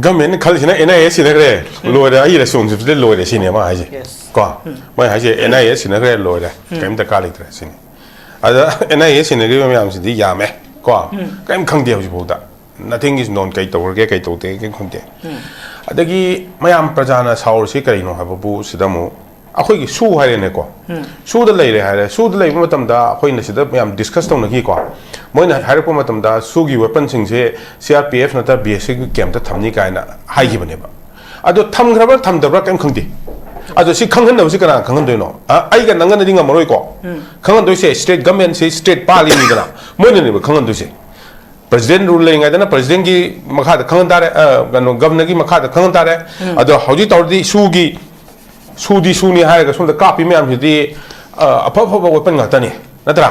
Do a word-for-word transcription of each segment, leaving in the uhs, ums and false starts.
ꯒꯃꯦꯟꯅ ꯈꯜꯂꯤꯁꯤꯅ and I A ꯁꯤꯟꯅꯈ꯭ꯔꯦ, ꯂꯣꯏꯔꯦ, ꯑꯩ ꯔꯦꯁꯄꯣꯟꯁꯤꯕꯤꯂꯤꯇꯤ ꯂꯣꯏꯔꯦ ꯁꯤꯅꯦ ꯃꯥ ꯍꯥꯏꯁꯦ꯫ ꯀꯣ, ꯃꯣꯏ ꯍꯥꯏꯁꯦ ꯑꯦꯟ ꯑꯥꯏ ꯑꯦ ꯁꯤꯟꯅꯈ꯭ꯔꯦ, ꯂꯣꯏꯔꯦ, ꯀꯔꯤꯝ ꯗꯔꯀꯥꯔ ꯂꯩꯇ꯭ꯔꯦ ꯁꯤꯅꯤ꯫ ꯑꯗ ꯑꯦꯟ ꯑꯥꯏ ꯑꯦ ꯁꯤꯟꯅꯈ꯭ꯔꯤꯕ ꯃꯌꯥꯝꯁꯤꯗꯤ ꯌꯥꯝꯃꯦ꯫ ꯀꯣ, ꯀꯔꯤꯝ ꯈꯪꯗꯦ ꯍꯧꯖꯤꯛꯐꯥꯎꯗ꯫ Nothing is known, ꯀꯩ ꯇꯧꯔꯒꯦ, ꯀꯩ ꯇꯧꯗꯦ, ꯀꯔꯤꯝ ꯈꯪꯗꯦ꯫ ꯑꯗꯒꯤ ꯃꯌꯥꯝ ꯄ꯭ꯔꯖꯥꯅ ꯁꯥꯎꯔꯤꯁꯤ ꯀꯔꯤꯅꯣ ꯍꯥꯏꯕꯕꯨ ꯁꯤꯗ ꯑꯃꯨꯛ ꯑꯩꯈꯣꯏꯒꯤ ꯁꯨ ꯍꯥꯏꯔꯦꯅꯦꯀꯣ꯫ ꯁꯨꯗ ꯂꯩꯔꯦ ꯍꯥꯏꯔꯦ꯫ ꯁꯨꯗ ꯂꯩꯕ ꯃꯇꯝꯗ ꯑꯩꯈꯣꯏꯅ ꯁꯤꯗ ꯃꯌꯥꯝ ꯗꯤꯁꯀꯁ ꯇꯧꯅꯈꯤꯀꯣ꯫ ꯃꯣꯏꯅ ꯍꯥꯏꯔꯛꯄ ꯃꯇꯝꯗ ꯁꯨꯒꯤ ꯋꯦꯄꯟꯁꯤꯡꯁꯦ ꯁꯤ ꯑꯥꯔ ꯄꯤ ꯑꯦꯐ ꯅꯠꯇ꯭ꯔ ꯕꯤ ꯑꯦꯁ ꯑꯦꯐꯀꯤ ꯀꯦꯝꯞꯇ ꯊꯝꯅꯤ ꯀꯥꯏꯅ ꯍꯥꯏꯈꯤꯕꯅꯦꯕ꯫ ꯑꯗꯣ ꯊꯝꯈ꯭ꯔꯕ꯭ꯔꯥ ꯊꯝꯗꯕ꯭ꯔꯥ ꯀꯔꯤꯝ ꯈꯪꯗꯦ꯫ ꯑꯗꯣ ꯁꯤ ꯈꯪꯍꯟꯅꯕꯁꯤ ꯀꯅꯥꯅ ꯈꯪꯍꯟꯗꯣꯏꯅꯣ? ꯑ, ꯑꯩꯒ ꯅꯪꯒꯅꯗꯤ ꯉꯝꯃꯔꯣꯏꯀꯣ꯫ ꯈꯪꯍꯟꯗꯣꯏꯁꯦ ꯁ꯭ꯇꯦꯠ ꯒꯃꯦꯟꯁꯤ ꯁ꯭ꯇꯦꯠ ꯄꯥꯜꯂꯤꯅꯤꯗꯅ, ꯃꯣꯏꯅꯅꯦꯕ ꯈꯪꯍꯟꯗꯣꯏꯁꯦ꯫ ꯄ꯭ꯔꯁꯤꯗꯦꯟ ꯔꯨꯜ ꯂꯩꯔꯤꯉꯩꯗꯅ ꯄ꯭ꯔꯁꯤꯗꯦꯟꯒꯤ ꯃꯈꯥꯗ ꯈꯪꯍꯟ ꯇꯥꯔꯦ, ꯑ, ꯀꯩꯅꯣ, ꯒꯕꯅꯔꯒꯤ ꯃꯈꯥꯗ ꯈꯪꯍꯟ ꯇꯥꯔꯦ꯫ ꯑꯗꯣ ꯍꯧꯖꯤꯛ ꯇꯧꯔꯗꯤ ꯁꯨꯒꯤ, ꯁꯨꯗꯤ ꯁꯨꯅꯤ ꯍꯥꯏꯔꯒ ꯁꯣꯝꯗ ꯀꯥꯞꯄꯤ ꯃꯌꯥꯝꯁꯤꯗꯤ, ꯑ, ꯑꯐ ꯑꯐꯕ ꯋꯦꯄꯟ ꯉꯥꯛꯇꯅꯤ, ꯅꯠꯇ꯭ꯔꯥ?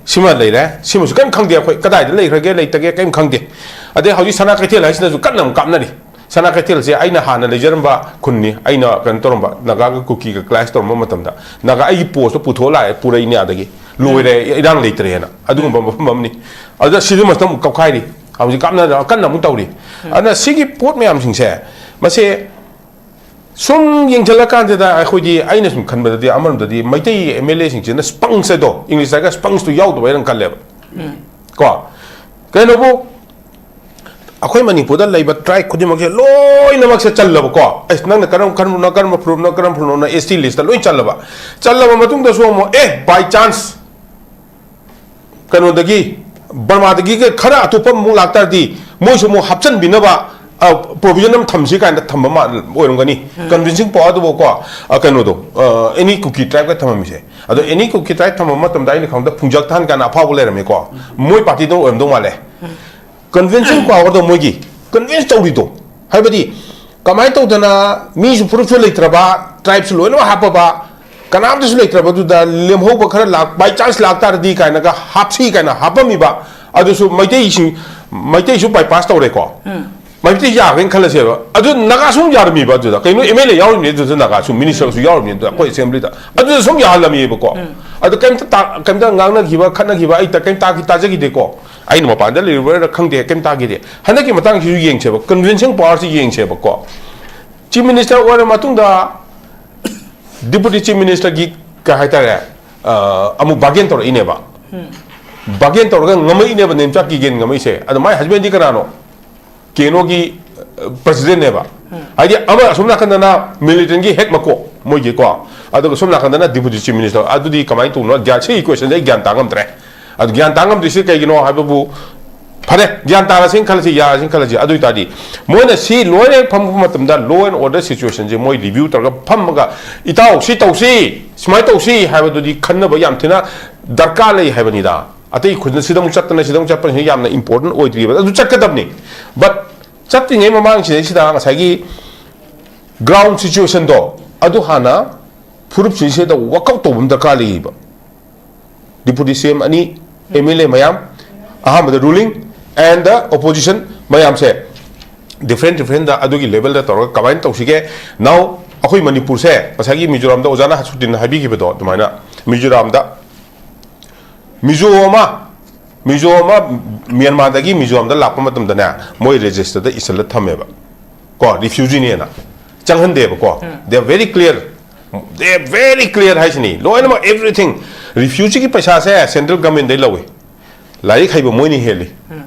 ꯁꯤꯃ ꯂꯩꯔꯦ, ꯁꯤꯃꯁꯨ ꯀꯔꯤꯝ ꯈꯪꯗꯦ ꯑꯩꯈꯣꯏ, ꯀꯗꯥꯏꯗ ꯂꯩꯈ꯭ꯔꯒꯦ ꯂꯩꯇꯒꯦ ꯀꯔꯤꯝ ꯈꯪꯗꯦ꯫ ꯑꯗꯩ ꯍꯧꯖꯤꯛ ꯁꯅꯥ ꯀꯩꯊꯦꯜ ꯍꯥꯏꯁꯤꯅꯁꯨ ꯀꯟꯅ ꯑꯃꯨꯛ ꯀꯥꯞꯅꯔꯤ꯫ ꯁꯅꯥ ꯀꯩꯊꯦꯜꯁꯦ ꯑꯩꯅ ꯍꯥꯟꯅ ꯂꯩꯖꯔꯝꯕ ꯈꯨꯟꯅꯤ, ꯑꯩꯅ ꯀꯩꯅꯣ ꯇꯧꯔꯝꯕ, ꯅꯥꯒꯥꯒ ꯀꯨꯀꯤꯒ ꯀ꯭ꯂꯥꯁ ꯇꯧꯔꯝꯕ ꯃꯇꯝꯗ ꯅꯥꯒꯥ ꯑꯩꯒꯤ ꯄꯣꯁꯇꯣ ꯄꯨꯊꯣꯛꯑ ꯂꯥꯛꯑꯦ, ꯄꯨꯔꯛꯏꯅꯦ ꯑꯗꯒꯤ꯫ ꯂꯣꯏꯔꯦ, ꯏꯔꯥꯡ ꯂꯩꯇ꯭ꯔꯦꯅ ꯑꯗꯨꯒꯨꯝꯕ ꯃꯐꯝ ꯑꯃꯅꯤ꯫ ꯑꯗꯨꯗ ꯁꯤꯗꯃꯛꯇ ꯑꯃꯨꯛ ꯀꯞꯈꯥꯏꯔꯤ, ꯍꯧꯖꯤꯛ ꯀꯥꯞꯅ ꯀꯟꯅ ꯑꯃꯨꯛ ꯇꯧꯔꯤ꯫ ꯑꯗꯨꯅ ꯁꯤꯒꯤ ꯄꯣꯠ ꯃꯌꯥꯝꯁꯤꯡꯁꯦ, ꯃꯁꯦ ꯁꯨꯝ ꯌꯦꯡꯁꯤꯜꯂꯀꯥꯟꯁꯤꯗ ꯑꯩꯈꯣꯏꯗꯤ, ꯑꯩꯅ ꯁꯨꯝ ꯈꯟꯕꯗꯗꯤ, ꯑꯃꯔꯣꯝꯗꯗꯤ ꯃꯩꯇꯩ ꯑꯦꯝ ꯑꯦꯜ ꯑꯦꯁꯤꯡꯁꯤꯅ ꯁ꯭ꯄꯪꯁ ꯍꯥꯏꯗꯣ, ꯏꯪꯂꯤꯁ ꯍꯥꯏꯔꯒ ꯁ꯭ꯄꯪꯁꯇꯣ ꯌꯥꯎꯗꯕ ꯍꯥꯏꯅ ꯈꯜꯂꯦꯕ꯫ ꯀꯣ, ꯀꯩꯅꯣꯕꯨ, ꯑꯩꯈꯣꯏ ꯃꯅꯤꯄꯨꯔꯗ ꯂꯩꯕ ꯇ꯭ꯔꯥꯏꯕ ꯈꯨꯗꯤꯡꯃꯛꯁꯦ ꯂꯣꯏꯅꯃꯛꯁꯦ ꯆꯜꯂꯕꯀꯣ꯫ ꯑꯁ, ꯅꯪꯅ ꯀꯔꯝ, ꯀꯔꯝꯕꯅꯣ, ꯀꯔꯝꯕ ꯐꯨꯔꯨꯞꯅꯣ, ꯀꯔꯝꯕ ꯐꯨꯔꯨꯞꯅꯣꯅ ꯑꯦꯁ ꯇꯤ ꯂꯤꯁꯇ ꯂꯣꯏ ꯆꯜꯂꯕ꯫ ꯆꯜꯂꯕ ꯃꯇꯨꯡꯗꯁꯨ ꯑꯃꯨꯛ, ꯑꯦ, ꯕꯥꯏ ꯆꯥꯟꯁ ꯀꯩꯅꯣꯗꯒꯤ, ꯕꯔꯃꯥꯗꯒꯤ ꯈꯔ ꯑꯇꯣꯞꯄ ꯑꯃꯨꯛ ꯂꯥꯛꯇꯥꯔꯗꯤ ꯃꯣꯏꯁꯨ ꯑꯃꯨꯛ ꯍꯥꯞꯆꯤꯟꯕꯤꯅꯕ, ꯑ, ꯄ꯭ꯔꯣꯕꯤꯖꯟ ꯑꯃ ꯊꯝꯁꯤ ꯀꯥꯏꯅ ꯊꯝꯕ ꯃꯥ-, ꯑꯣꯏꯔꯝꯒꯅꯤ꯫ ꯀꯟꯚꯤꯟꯁꯤꯡ ꯄꯋꯥꯔꯗꯨꯕꯨꯀꯣ, ꯑ, ꯀꯩꯅꯣꯗꯣ, ꯑ, ꯑꯦꯅꯤ ꯀꯨꯀꯤ ꯇ꯭ꯔꯥꯏꯕꯀ ꯊꯝꯃꯝꯃꯤꯁꯦ꯫ ꯑꯗꯣ ꯑꯦꯅꯤ ꯀꯨꯀꯤ ꯇ꯭ꯔꯥꯏꯕ ꯊꯝꯕ ꯃꯇꯝꯗ ꯑꯩꯅ ꯈꯪꯕꯗ ꯐꯨꯡꯖꯛ ꯊꯥꯟ ꯀꯥꯏꯅ ꯑꯐꯥꯎꯕ ꯂꯩꯔꯝꯃꯤꯀꯣ꯫ ꯃꯣꯏ ꯄꯥꯔꯇꯤꯗ ꯑꯣꯏꯔꯝꯗꯧ ꯃꯥꯜꯂꯦ꯫ ꯀꯟꯚꯤꯟꯁꯤꯡ ꯄꯋꯥꯔꯗꯣ ꯃꯣꯏꯒꯤ ꯀꯟꯚꯤꯟꯁ ꯇꯧꯔꯤꯗꯣ꯫ ꯍꯥꯏꯕꯗꯤ ꯀꯃꯥꯏꯅ ꯇꯧꯗꯅ ꯃꯤꯁꯨ ꯐꯨꯔꯨꯞꯁꯨ ꯂꯩꯇ꯭ꯔꯕ, ꯇ꯭ꯔꯥꯏꯕꯁꯨ ꯂꯣꯏꯅꯃꯛ ꯍꯥꯞꯄꯕ, ꯀꯅꯥꯝꯇꯁꯨ ꯂꯩꯇ꯭ꯔꯕꯗꯨꯗ ꯂꯦꯝꯍꯧꯕ ꯈꯔ ꯂꯥꯛ-, ꯕꯥꯏ ꯆꯥꯟꯁ ꯂꯥꯛꯇꯥꯔꯗꯤ ꯀꯥꯏꯅꯒ ꯍꯥꯞꯁꯤ ꯀꯥꯏꯅ ꯍꯥꯞꯄꯝꯃꯤꯕ꯫ ꯑꯗꯨꯁꯨ ꯃꯩꯇꯩꯁꯤꯡ, ꯃꯩꯇꯩꯁꯨ ꯕꯥꯏꯄꯥꯁ ꯇꯧꯔꯦꯀꯣ꯫ ꯃꯩꯇꯩ ꯌꯥꯈ꯭ꯔꯦꯅ ꯈꯜꯂꯁꯦꯕ꯫ ꯑꯗꯨ ꯅꯥꯒꯥꯁꯨ ꯑꯗꯨꯝ ꯌꯥꯔꯝꯃꯤꯕ ꯑꯗꯨꯗ꯫ ꯀꯩꯅꯣ, ꯑꯦꯝ ꯑꯦꯜ ꯑꯦ ꯌꯥꯎꯔꯤꯕꯅꯤ ꯑꯗꯨꯗ, ꯅꯥꯒꯥꯁꯨ ꯃꯤꯅꯤꯁꯇꯔꯁꯨ ꯌꯥꯎꯔꯤꯕꯅꯤ ꯑꯗꯨꯗ, ꯑꯩꯈꯣꯏ ꯑꯦꯁꯦꯝꯕ꯭ꯂꯤꯗ꯫ ꯑꯗꯨꯗ ꯁꯨꯝ ꯌꯥꯍꯜꯂꯝꯃꯤꯕꯀꯣ꯫ ꯑꯗꯨ ꯀꯩꯝꯇ ꯇꯥ-, ꯀꯩꯝꯇ ꯉꯥꯡꯅꯈꯤꯕ, ꯈꯠꯅꯈꯤꯕ ꯑꯩ ꯇ-, ꯀꯩꯝ ꯇꯥꯈꯤ-, ꯇꯥꯖꯈꯤꯗꯦꯀꯣ꯫ ꯑꯩꯅ ꯃꯄꯥꯟꯗ ꯂꯩꯔꯨꯕꯩꯔꯥ ꯈꯪꯗꯦ, ꯀꯩꯝ ꯇꯥꯈꯤꯗꯦ꯫ ꯍꯟꯗꯛꯀꯤ ꯃꯇꯥꯡꯁꯤꯁꯨ ꯌꯦꯡꯁꯦꯕ, convincing powerꯁꯤ ꯌꯦꯡꯁꯦꯕꯀꯣ꯫ Chief Minister ꯑꯣꯏꯔ ꯃꯇꯨꯡꯗ Deputy Chief Ministerꯒꯤ ꯀꯩ ꯍꯥꯏꯇꯥꯔꯦ, ꯑ, ꯑꯃꯨꯛ bargain ꯇꯧꯔꯛꯏꯅꯦꯕ꯫ Bargain ꯇꯧꯔꯒ ꯉꯝꯃꯛꯏꯅꯦꯕ ꯅꯦꯝꯆꯥꯛ ꯀꯤꯒꯦꯟ ꯉꯝꯃꯛꯏꯁꯦ꯫ ꯑꯗꯣ ꯃꯥꯏ husbandꯗꯤ ꯀꯅꯥꯅꯣ? ꯀꯦꯅꯣꯒꯤ, ꯑ, presidentꯅꯦꯕ꯫ ꯍꯥꯏꯗꯤ ꯑꯃ ꯑꯁꯣꯝ ꯅꯥꯀꯟꯗꯅ militantꯒꯤ head ꯃꯀꯣꯛ ꯃꯣꯏꯒꯤꯀꯣ, ꯑꯗꯨꯒ ꯁꯣꯝ ꯅꯥꯀꯟꯗꯅ Deputy Chief Minister꯫ ꯑꯗꯨꯗꯤ ꯀꯃꯥꯏꯅ ꯇꯧꯅꯣ? ꯒ꯭ꯌꯥꯟ, ꯁꯤ equationꯁꯦ ꯑꯩ ꯒ꯭ꯌꯥꯟ ꯇꯥ ꯉꯝꯗ꯭ꯔꯦ꯫ ꯑꯗꯨ ꯒ꯭ꯌꯥꯟ ꯇꯥ ꯉꯝꯗ꯭ꯔꯤꯁꯤ ꯀꯩꯒꯤꯅꯣ ꯍꯥꯏꯕꯕꯨ, ꯐꯔꯦ, ꯒ꯭ꯌꯥꯟ ꯇꯥꯔꯁꯦꯅ ꯈꯜꯂꯁꯤ, ꯌꯥꯔꯁꯦꯅ ꯈꯜꯂꯁꯤ꯫ ꯑꯗꯨ ꯑꯣꯏ ꯇꯥꯔꯗꯤ ꯃꯣꯏꯅ ꯁꯤ ꯂꯣꯏꯅ ꯐꯝꯕ ꯃꯇꯝꯗ law and order situationꯁꯦ ꯃꯣꯏ review ꯇꯧꯔꯒ ꯐꯝꯃꯒ, "ꯏꯇꯥꯎ, ꯁꯤ ꯇꯧꯁꯤ, ꯁꯨꯃꯥꯏꯅ ꯇꯧꯁꯤ" ꯍꯥꯏꯕꯗꯨꯗꯤ ꯈꯟꯅꯕ ꯌꯥꯝ ꯊꯤꯅ ꯗꯔꯀꯥꯔ ꯂꯩ ꯍꯥꯏꯕꯅꯤꯗ꯫ ꯑꯇꯩ ꯈꯨꯟꯗ ꯁꯤꯗ ꯑꯃꯨꯛ ꯆꯠꯇꯅ ꯁꯤꯗ ꯑꯃꯨꯛ ꯆꯠꯄꯁꯤꯅ ꯌꯥꯝꯅ important ꯑꯣꯏꯗ꯭ꯔꯤꯕ꯫ ꯑꯗꯨ ꯆꯠꯀꯗꯕꯅꯤ꯫ But ꯆꯠꯇ꯭ꯔꯤꯉꯩ ꯃꯃꯥꯡꯁꯤꯗꯩꯁꯤꯗ ꯉꯁꯥꯏꯒꯤ ground situationꯗꯣ ꯑꯗꯨ ꯍꯥꯟꯅ ꯐꯨꯔꯨꯞꯁꯤꯡꯁꯤꯗ work out ꯇꯧꯕ ꯑꯃ ꯗꯔꯀꯥꯔ ꯂꯩꯌꯦꯕ꯫ Deputy CM ꯑꯅꯤ, MLA ꯃꯌꯥꯝ, ꯑꯍꯥꯟꯕꯗ ruling and the opposition ꯃꯌꯥꯝꯁꯦ different differentꯗ ꯑꯗꯨꯒꯤ levelꯗ ꯇꯧꯔꯒ ꯀꯃꯥꯏꯅ ꯇꯧꯁꯤꯒꯦ? Now ꯑꯩꯈꯣꯏ ꯃꯅꯤꯄꯨꯔꯁꯦ ꯉꯁꯥꯏꯒꯤ ꯃꯤꯖꯣꯔꯥꯝꯗ ꯑꯣꯖꯥꯅ ꯁꯨꯇꯤꯟ ꯍꯥꯏꯕꯤꯈꯤꯕꯗꯣ ꯑꯗꯨꯃꯥꯏꯅ, ꯃꯤꯖꯣꯔꯥꯝꯗ ꯃꯤꯖꯣ ꯑꯃ, ꯃꯤꯖꯣ ꯑꯃ ꯃ꯭ꯌꯥꯟꯃꯥꯔꯗꯒꯤ ꯃꯤꯖꯣꯔꯥꯝꯗ ꯂꯥꯛꯄ ꯃꯇꯝꯗꯅꯦ, ꯃꯣꯏ registerꯗ ꯏꯁꯤꯜꯂ ꯊꯝꯃꯦꯕ꯫ ꯀꯣ, refugeeꯅꯦꯅ ꯆꯪꯍꯟꯗꯦꯕꯀꯣ꯫ They are very clear, they are very clear ꯍꯥꯏꯁꯤꯅꯤ꯫ ꯂꯣꯏꯅꯃꯛ everything, refugeeꯒꯤ ꯄꯩꯁꯥꯁꯦ central governmentꯗꯩ ꯂꯧꯏ, ꯂꯥꯏꯔꯤꯛ ꯍꯩꯕ ꯃꯣꯏꯅ ꯍꯦꯜꯂꯤ꯫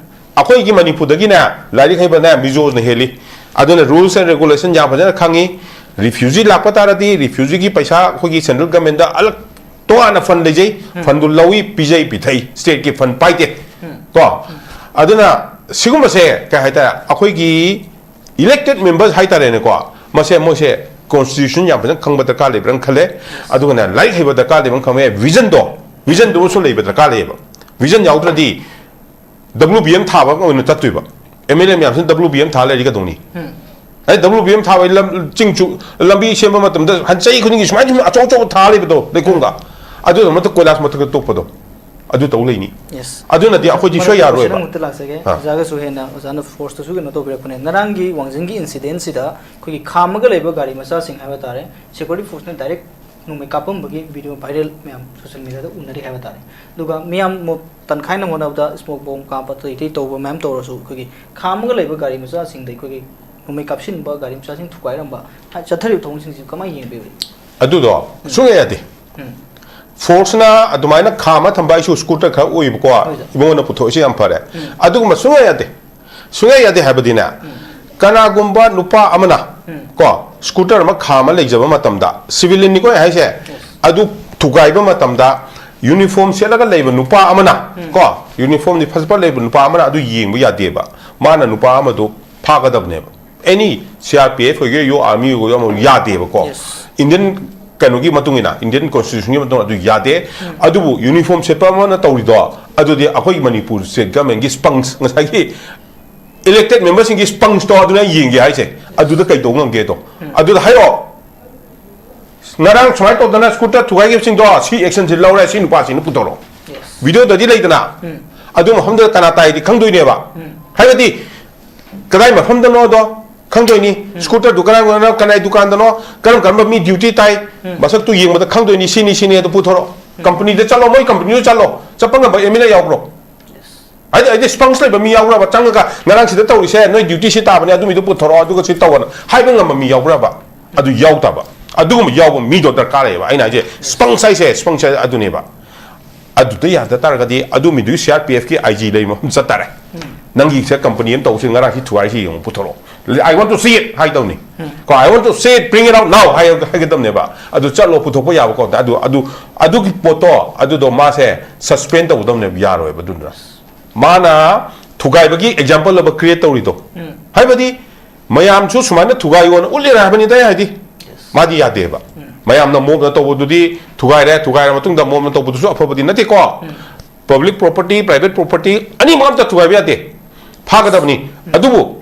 ꯑꯩꯈꯣꯏꯒꯤ ꯃꯅꯤꯄꯨꯔꯗꯒꯤꯅꯦ ꯂꯥꯏꯔꯤꯛ ꯍꯩꯕꯅꯦ ꯃꯤꯖꯣꯅ ꯍꯦꯜꯂꯤ꯫ ꯑꯗꯨꯅ rules and regulation ꯌꯥꯝ ꯐꯖꯅ ꯈꯪꯉꯤ꯫ Refugee ꯂꯥꯛꯄ ꯇꯥꯔꯗꯤ refugeeꯒꯤ ꯄꯩꯁꯥ ꯑꯩꯈꯣꯏꯒꯤ central governmentꯗ ꯑꯂꯛ ꯇꯣꯉꯥꯟꯅ fund ꯂꯩꯖꯩ꯫ Fundꯗꯨ ꯂꯧꯏ, ꯄꯤꯖꯩ, ꯄꯤꯊꯛꯏ, stateꯀꯤ fund ꯄꯥꯏꯗꯦ꯫ ꯀꯣ, ꯑꯗꯨꯅ ꯁꯤꯒꯨꯝꯕꯁꯦ ꯀꯩ ꯍꯥꯏꯇꯥꯔꯦ, ꯑꯩꯈꯣꯏꯒꯤ elected members ꯍꯥꯏꯇꯥꯔꯦꯅꯦꯀꯣ, ꯃꯁꯦ ꯃꯣꯏꯁꯦ constitution ꯌꯥꯝ ꯐꯖꯅ ꯈꯪꯕ ꯗꯔꯀꯥꯔ ꯂꯩꯕ꯭ꯔꯥ ꯈꯜꯂꯦ꯫ ꯑꯗꯨꯒꯅꯦ ꯂꯥꯏꯔꯤꯛ ꯍꯩꯕ ꯗꯔꯀꯥꯔ ꯂꯩꯕ꯭ꯔꯥ ꯈꯪꯉꯦ꯫ Visionꯗꯣ, visionꯗꯨ ꯑꯃꯁꯨ ꯂꯩꯕ ꯗꯔꯀꯥꯔ ꯂꯩꯌꯦꯕ꯫ Vision ꯌꯥꯎꯗ꯭ꯔꯗꯤ WBM ꯊꯥꯕ ꯑꯣꯏꯅ ꯆꯠꯇꯣꯏꯕ꯫ MLA ꯃꯌꯥꯝꯁꯤꯅ WBM ꯊꯥ ꯂꯩꯔꯗꯤ ꯀꯩꯗꯧꯅꯤ? ꯑꯩ WBM ꯊꯥꯕ, ꯂꯝ, ꯆꯤꯡ ꯆꯨ-, ꯂꯝꯕꯤ ꯁꯦꯝꯕ ꯃꯇꯝꯗ ꯍꯟ-, ꯆꯍꯤ ꯈꯨꯗꯤꯡꯒꯤ ꯁꯨꯃꯥꯏꯅ ꯁꯨꯝ ꯑꯆꯧ ꯑꯆꯧꯕ ꯊꯥ ꯂꯩꯕꯗꯣ ꯂꯩꯈꯣꯝꯒ, ꯑꯗꯨꯗ ꯃꯊꯛ ꯀꯣꯏꯂꯥꯁ ꯃꯊꯛꯇ ꯇꯣꯛꯄꯗꯣ, ꯑꯗꯨ ꯇꯧ ꯂꯩꯅꯤ꯫ Yes. ꯑꯗꯨꯅꯗꯤ ꯑꯩꯈꯣꯏꯗꯤ ꯁꯣꯏ ꯃꯔꯨꯞ, ꯌꯥꯔꯣꯏꯕ꯫ ꯑꯃꯨꯛꯇ ꯂꯥꯛꯆꯒꯦ꯫ ꯑꯥ꯫ ꯑꯣꯖꯥꯒꯁꯨ ꯍꯦꯟꯅ ꯑꯣꯖꯥꯅ forceꯇꯁꯨ ꯀꯩꯅꯣ ꯇꯧꯕꯤꯔꯛꯄꯅꯦ꯫ ꯉꯔꯥꯡꯒꯤ ꯋꯥꯡꯖꯤꯡꯒꯤ incidentꯁꯤꯗ ꯑꯩꯈꯣꯏꯒꯤ ꯈꯥꯝꯃꯒ ꯂꯩꯕ ꯒꯥꯔꯤ ꯃꯆꯥꯁꯤꯡ ꯍꯥꯏꯕ ꯇꯥꯔꯦ, security forceꯅ direct ꯅꯣꯡꯃꯩ ꯀꯥꯞꯄꯝꯕꯒꯤ ꯚꯤꯗꯤꯑꯣ ꯚꯥꯏꯔꯦꯜ ꯃꯌꯥꯝ ꯁꯣꯁꯤꯌꯦꯜ ꯃꯤꯗꯤꯌꯥꯗ ꯎꯅꯔꯤ ꯍꯥꯏꯕ ꯇꯥꯔꯦ꯫ ꯑꯗꯨꯒ ꯃꯤꯌꯥꯝ ꯃꯣꯠ ꯇꯟꯈꯥꯏꯅ ꯍꯣꯠꯅꯕꯗ ꯏꯁꯃꯣꯛ ꯕꯣꯝ ꯀꯥꯞꯄ ꯑꯇꯩ ꯑꯇꯩ ꯇꯧꯕ ꯃꯌꯥꯝ ꯇꯧꯔꯁꯨ, ꯑꯩꯈꯣꯏꯒꯤ ꯈꯥꯝꯃꯒ ꯂꯩꯕ ꯒꯥꯔꯤ ꯃꯆꯥꯁꯤꯡꯗ ꯑꯩꯈꯣꯏꯒꯤ ꯅꯣꯡꯃꯩ ꯀꯥꯞꯁꯤꯟꯕ, ꯒꯥꯔꯤ ꯃꯆꯥꯁꯤꯡ ꯊꯨꯒꯥꯏꯔꯝꯕ, ꯍꯥꯏ-, ꯆꯠꯊꯔꯤꯕ ꯊꯧꯑꯣꯡꯁꯤꯡꯁꯤ ꯀꯃꯥꯏꯅ ꯌꯦꯡꯕꯤꯕꯒꯦ? ꯑꯗꯨꯗꯣ ꯁꯨꯡꯌꯥ ꯌꯥꯗꯦ꯫ ꯎꯝ꯫ ꯐꯣꯔꯁꯅ ꯑꯗꯨꯃꯥꯏꯅ ꯈꯥꯝꯃ ꯊꯝꯕ, ꯑꯩꯁꯨ ꯁ꯭ꯀꯨꯇꯔ ꯈꯔ ꯎꯏꯕꯀꯣ, ꯍꯣꯏ, ꯁꯥꯔ꯫ ꯏꯕꯨꯡꯉꯣꯅ ꯄꯨꯊꯣꯛꯏꯁꯦ ꯌꯥꯝ ꯐꯔꯦ꯫ ꯎꯝ꯫ ꯑꯗꯨꯒꯨꯝꯕ ꯁꯨꯡꯌꯥ ꯌꯥꯗꯦ꯫ ꯁꯨꯡꯌꯥ ꯌꯥꯗꯦ ꯍꯥꯏꯕꯗꯤꯅꯦ, ꯎꯝ꯫ ꯀꯅꯥꯒꯨꯝꯕ ꯅꯨꯄꯥ ꯑꯃꯅ, ꯎꯝ꯫ ꯀꯣ, ꯁ꯭ꯀꯨꯇꯔ ꯑꯃ ꯈꯥꯝꯃ ꯂꯩꯖꯕ ꯃꯇꯝꯗ, ꯁꯤꯚꯤꯂꯤꯌꯟꯅꯤꯀꯣ ꯑꯩ ꯍꯥꯏꯁꯦ, ꯌꯦꯁ꯫ ꯑꯗꯨ ꯊꯨꯒꯥꯏꯕ ꯃꯇꯝꯗ ꯌꯨꯅꯤꯐꯣꯔꯝ ꯁꯦꯠꯂꯒ ꯂꯩꯕ ꯅꯨꯄꯥ ꯑꯃꯅ, ꯎꯝ꯫ ꯀꯣ, ꯌꯨꯅꯤꯐꯣꯔꯝꯗꯤ ꯐꯖꯕ ꯂꯩꯕ ꯅꯨꯄꯥ ꯑꯃꯅ ꯑꯗꯨ ꯌꯦꯡꯕ ꯌꯥꯗꯦꯕ꯫ ꯃꯥꯅ ꯅꯨꯄꯥ ꯑꯃꯗꯨ ꯐꯥꯒꯗꯕꯅꯦꯕ꯫ ꯑꯦꯅꯤ ꯁꯤ ꯑꯥꯔ ꯄꯤ ꯑꯦꯐ ꯑꯣꯏꯒꯦꯔꯥ, ꯌꯨ ꯑꯥꯔꯃꯤ ꯑꯣꯏꯒꯦꯔꯥ, ꯑꯃ ꯌꯥꯗꯦꯕꯀꯣ꯫ ꯌꯦꯁ꯫ ꯏꯟꯗꯤꯌꯟ ꯀꯩꯅꯣꯒꯤ ꯃꯇꯨꯡ ꯏꯟꯅ, ꯏꯟꯗꯤꯌꯟ ꯀꯣꯟꯁꯇꯤꯇ꯭ꯌꯨꯁꯟꯒꯤ ꯃꯇꯨꯡ ꯏꯟꯅ ꯑꯗꯨ ꯌꯥꯗꯦ꯫ ꯎꯝ꯫ ꯑꯗꯨꯕꯨ ꯌꯨꯅꯤꯐꯣꯔꯝ ꯁꯦꯠꯄ ꯑꯃꯅ ꯇꯧꯔꯤꯗꯣ, ꯑꯗꯨꯗꯤ ꯑꯩꯈꯣꯏꯒꯤ ꯃꯅꯤꯄꯨꯔ ꯁ꯭ꯇꯦꯠ ꯒꯃꯦꯟꯒꯤ ꯁ꯭ꯄꯪꯁ, ꯉꯁꯥꯏꯒꯤ ꯏꯂꯦꯛꯇꯦꯗ ꯃꯦꯝꯕꯔꯁꯤꯡꯒꯤ ꯁ꯭ꯄꯪꯁꯇꯣ ꯑꯗꯨꯅ ꯌꯦꯡꯒꯦ ꯍꯥꯏꯁꯦ, ꯑꯗꯨꯗ ꯀꯩ ꯇꯧ ꯉꯝꯒꯦꯗꯣ? ꯎꯝ꯫ ꯑꯗꯨꯗ ꯍꯥꯏꯔꯛꯑꯣ꯫ ꯉꯔꯥꯡ ꯁꯨꯃꯥꯏꯅ ꯇꯧꯗꯅ ꯁ꯭ꯀꯨꯇꯔ ꯊꯨꯒꯥꯏꯈꯤꯕꯁꯤꯡꯗꯣ ꯁꯤ ꯑꯦꯛꯁꯟꯁꯤ ꯂꯧꯔꯦ, ꯁꯤ ꯅꯨꯄꯥꯁꯤꯅ ꯄꯨꯊꯣꯔꯛꯑꯣ꯫ ꯌꯦꯁ꯫ ꯚꯤꯗꯤꯑꯣꯗꯗꯤ ꯂꯩꯗꯅ, ꯎꯝ꯫ ꯑꯗꯨ ꯃꯐꯝꯗꯨꯗ ꯀꯅꯥ ꯇꯥꯏꯗꯤ ꯈꯪꯗꯣꯏꯅꯦꯕ꯫ ꯎꯝ꯫ ꯍꯥꯏꯕꯗꯤ ꯀꯗꯥꯏ ꯃꯐꯝꯗꯅꯣꯗꯣ ꯈꯪꯗꯣꯏꯅꯤ꯫ ꯎꯝ꯫ ꯁ꯭ꯀꯨꯇꯔꯗꯨ ꯀꯅꯥꯏ, ꯀꯅꯥꯏ ꯗꯨꯀꯥꯟꯗꯅꯣ, ꯀꯔꯝ ꯀꯔꯝꯕ ꯃꯤ ꯗ꯭ꯌꯨꯇꯤ ꯇꯥꯏ, ꯎꯝ꯫ ꯃꯁꯛꯇꯨ ꯌꯦꯡꯕꯗ ꯈꯪꯗꯣꯏꯅꯤ, ꯁꯤꯅꯤ, ꯁꯤꯅꯤ ꯑꯗꯨ ꯄꯨꯊꯣꯔꯛꯑꯣ꯫ ꯎꯝ꯫ ꯀꯝꯄꯅꯤꯗ ꯆꯠꯂꯣ, ꯃꯣꯏ ꯀꯝꯄꯅꯤꯗ ꯆꯠꯂꯣ꯫ ꯆꯠꯄ ꯉꯝꯕ ꯑꯦꯝ ꯑꯦꯜ ꯑꯦ ꯌꯥꯎꯕ꯭ꯔꯣ? ꯌꯦꯁ꯫ ꯍꯥꯏꯗꯤ, ꯍꯥꯏꯗꯤ ꯁ꯭ꯄꯪꯁ ꯂꯩꯕ ꯃꯤ ꯌꯥꯎꯕ꯭ꯔꯕ? ꯆꯪꯉꯒ ꯉꯔꯥꯡ ꯁꯤꯗ ꯇꯧꯔꯤꯁꯦ, ꯅꯣꯏ ꯗ꯭ꯌꯨꯇꯤ ꯁꯤ ꯇꯥꯕꯅꯦ, ꯑꯗꯨ ꯃꯤꯗꯨ ꯄꯨꯊꯣꯔꯛꯑꯣ, ꯑꯗꯨꯒ ꯁꯤ ꯇꯧꯑꯣꯅ ꯍꯥꯏꯕ ꯉꯝꯕ ꯃꯤ ꯌꯥꯎꯕ꯭ꯔꯕ? ꯑꯗꯨ ꯌꯥꯎꯗꯕ꯫ ꯑꯗꯨꯒꯨꯝꯕ ꯌꯥꯎꯕ ꯃꯤꯗꯣ ꯗꯔꯀꯥꯔ ꯂꯩꯌꯦꯕ꯫ ꯑꯩꯅ ꯍꯥꯏꯁꯦ, ꯁ꯭ꯄꯪꯁ ꯍꯥꯏꯁꯦ, ꯁ꯭ꯄꯪꯁ ꯍꯥꯏꯁꯦ ꯑꯗꯨꯅꯦꯕ꯫ ꯑꯗꯨꯗ ꯌꯥꯗ ꯇꯥꯔꯒꯗꯤ ꯑꯗꯨ ꯃꯤꯗꯨꯒꯤ ꯁꯤ ꯑꯥꯔ ꯄꯤ ꯑꯦꯐꯀꯤ ꯑꯥꯏ ꯖꯤ ꯂꯩ ꯃꯐꯝ ꯆꯠ ꯇꯥꯔꯦ꯫ ꯎꯝ꯫ ꯅꯪꯒꯤ ꯁꯦ ꯀꯝꯄꯅꯤ ꯑꯃ ꯇꯧꯁꯤ, ꯉꯔꯥꯡ ꯁꯤ ꯊꯨꯒꯥꯏꯁꯤ ꯌꯦꯡꯉꯨ, ꯄꯨꯊꯣꯔꯛꯑꯣ꯫ "I want to see it" ꯍꯥꯏꯗꯧꯅꯤ꯫ ꯎꯝ꯫ ꯀꯣ, "I want to see it, bring it out now" ꯍꯥꯏ-, ꯍꯥꯏꯒꯗꯕꯅꯦꯕ꯫ ꯑꯗꯨ ꯆꯠꯂꯣ, ꯄꯨꯊꯣꯛꯄ ꯌꯥꯕ ꯀꯣ꯫ ꯑꯗꯨ, ꯑꯗꯨ, ꯑꯗꯨꯒꯤ ꯄꯣꯠꯇꯣ, ꯑꯗꯨꯗꯣ ꯃꯥꯁꯦ ꯁꯁꯄꯦꯟ ꯇꯧꯒꯗꯕꯅꯦꯕ, ꯌꯥꯔꯣꯏꯕ ꯑꯗꯨꯗꯨꯅ꯫ ꯃꯥꯅ ꯊꯨꯒꯥꯏꯕꯒꯤ ꯑꯦꯛꯖꯥꯝꯄꯜ ꯑꯃ ꯀ꯭ꯔꯤꯌꯦꯠ ꯇꯧꯔꯤꯗꯣ꯫ ꯎꯝ꯫ ꯍꯥꯏꯕꯗꯤ ꯃꯌꯥꯝꯁꯨ ꯁꯨꯃꯥꯏꯅ ꯊꯨꯒꯥꯏꯌꯣꯅ ꯎꯠꯂꯤꯔꯥ ꯍꯥꯏꯕꯅꯤꯗ ꯑꯩ ꯍꯥꯏꯗꯤ꯫ ꯌꯦꯁ꯫ ꯃꯥꯗꯤ ꯌꯥꯗꯦꯕ꯫ ꯎꯝ꯫ ꯃꯌꯥꯝꯅ ꯃꯣꯞꯅ ꯇꯧꯕꯗꯨꯗꯤ ꯊꯨꯒꯥꯏꯔꯦ, ꯊꯨꯒꯥꯏꯔ ꯃꯇꯨꯡꯗ ꯃꯣꯞꯅ ꯇꯧꯕꯗꯨꯁꯨ ꯑꯐꯕꯗꯤ ꯅꯠꯇꯦꯀꯣ꯫ ꯎꯝ꯫ ꯄꯕ꯭ꯂꯤꯛ ꯄ꯭ꯔꯣꯄꯔꯇꯤ, ꯄ꯭ꯔꯥꯏꯚꯦꯠ ꯄ꯭ꯔꯣꯄꯔꯇꯤ ꯑꯅꯤꯃꯛ ꯑꯝꯇ ꯊꯨꯒꯥꯏꯕ ꯌꯥꯗꯦ꯫ ꯐꯥꯒꯗꯕꯅꯤ꯫ ꯎꯝ꯫ ꯑꯗꯨꯕꯨ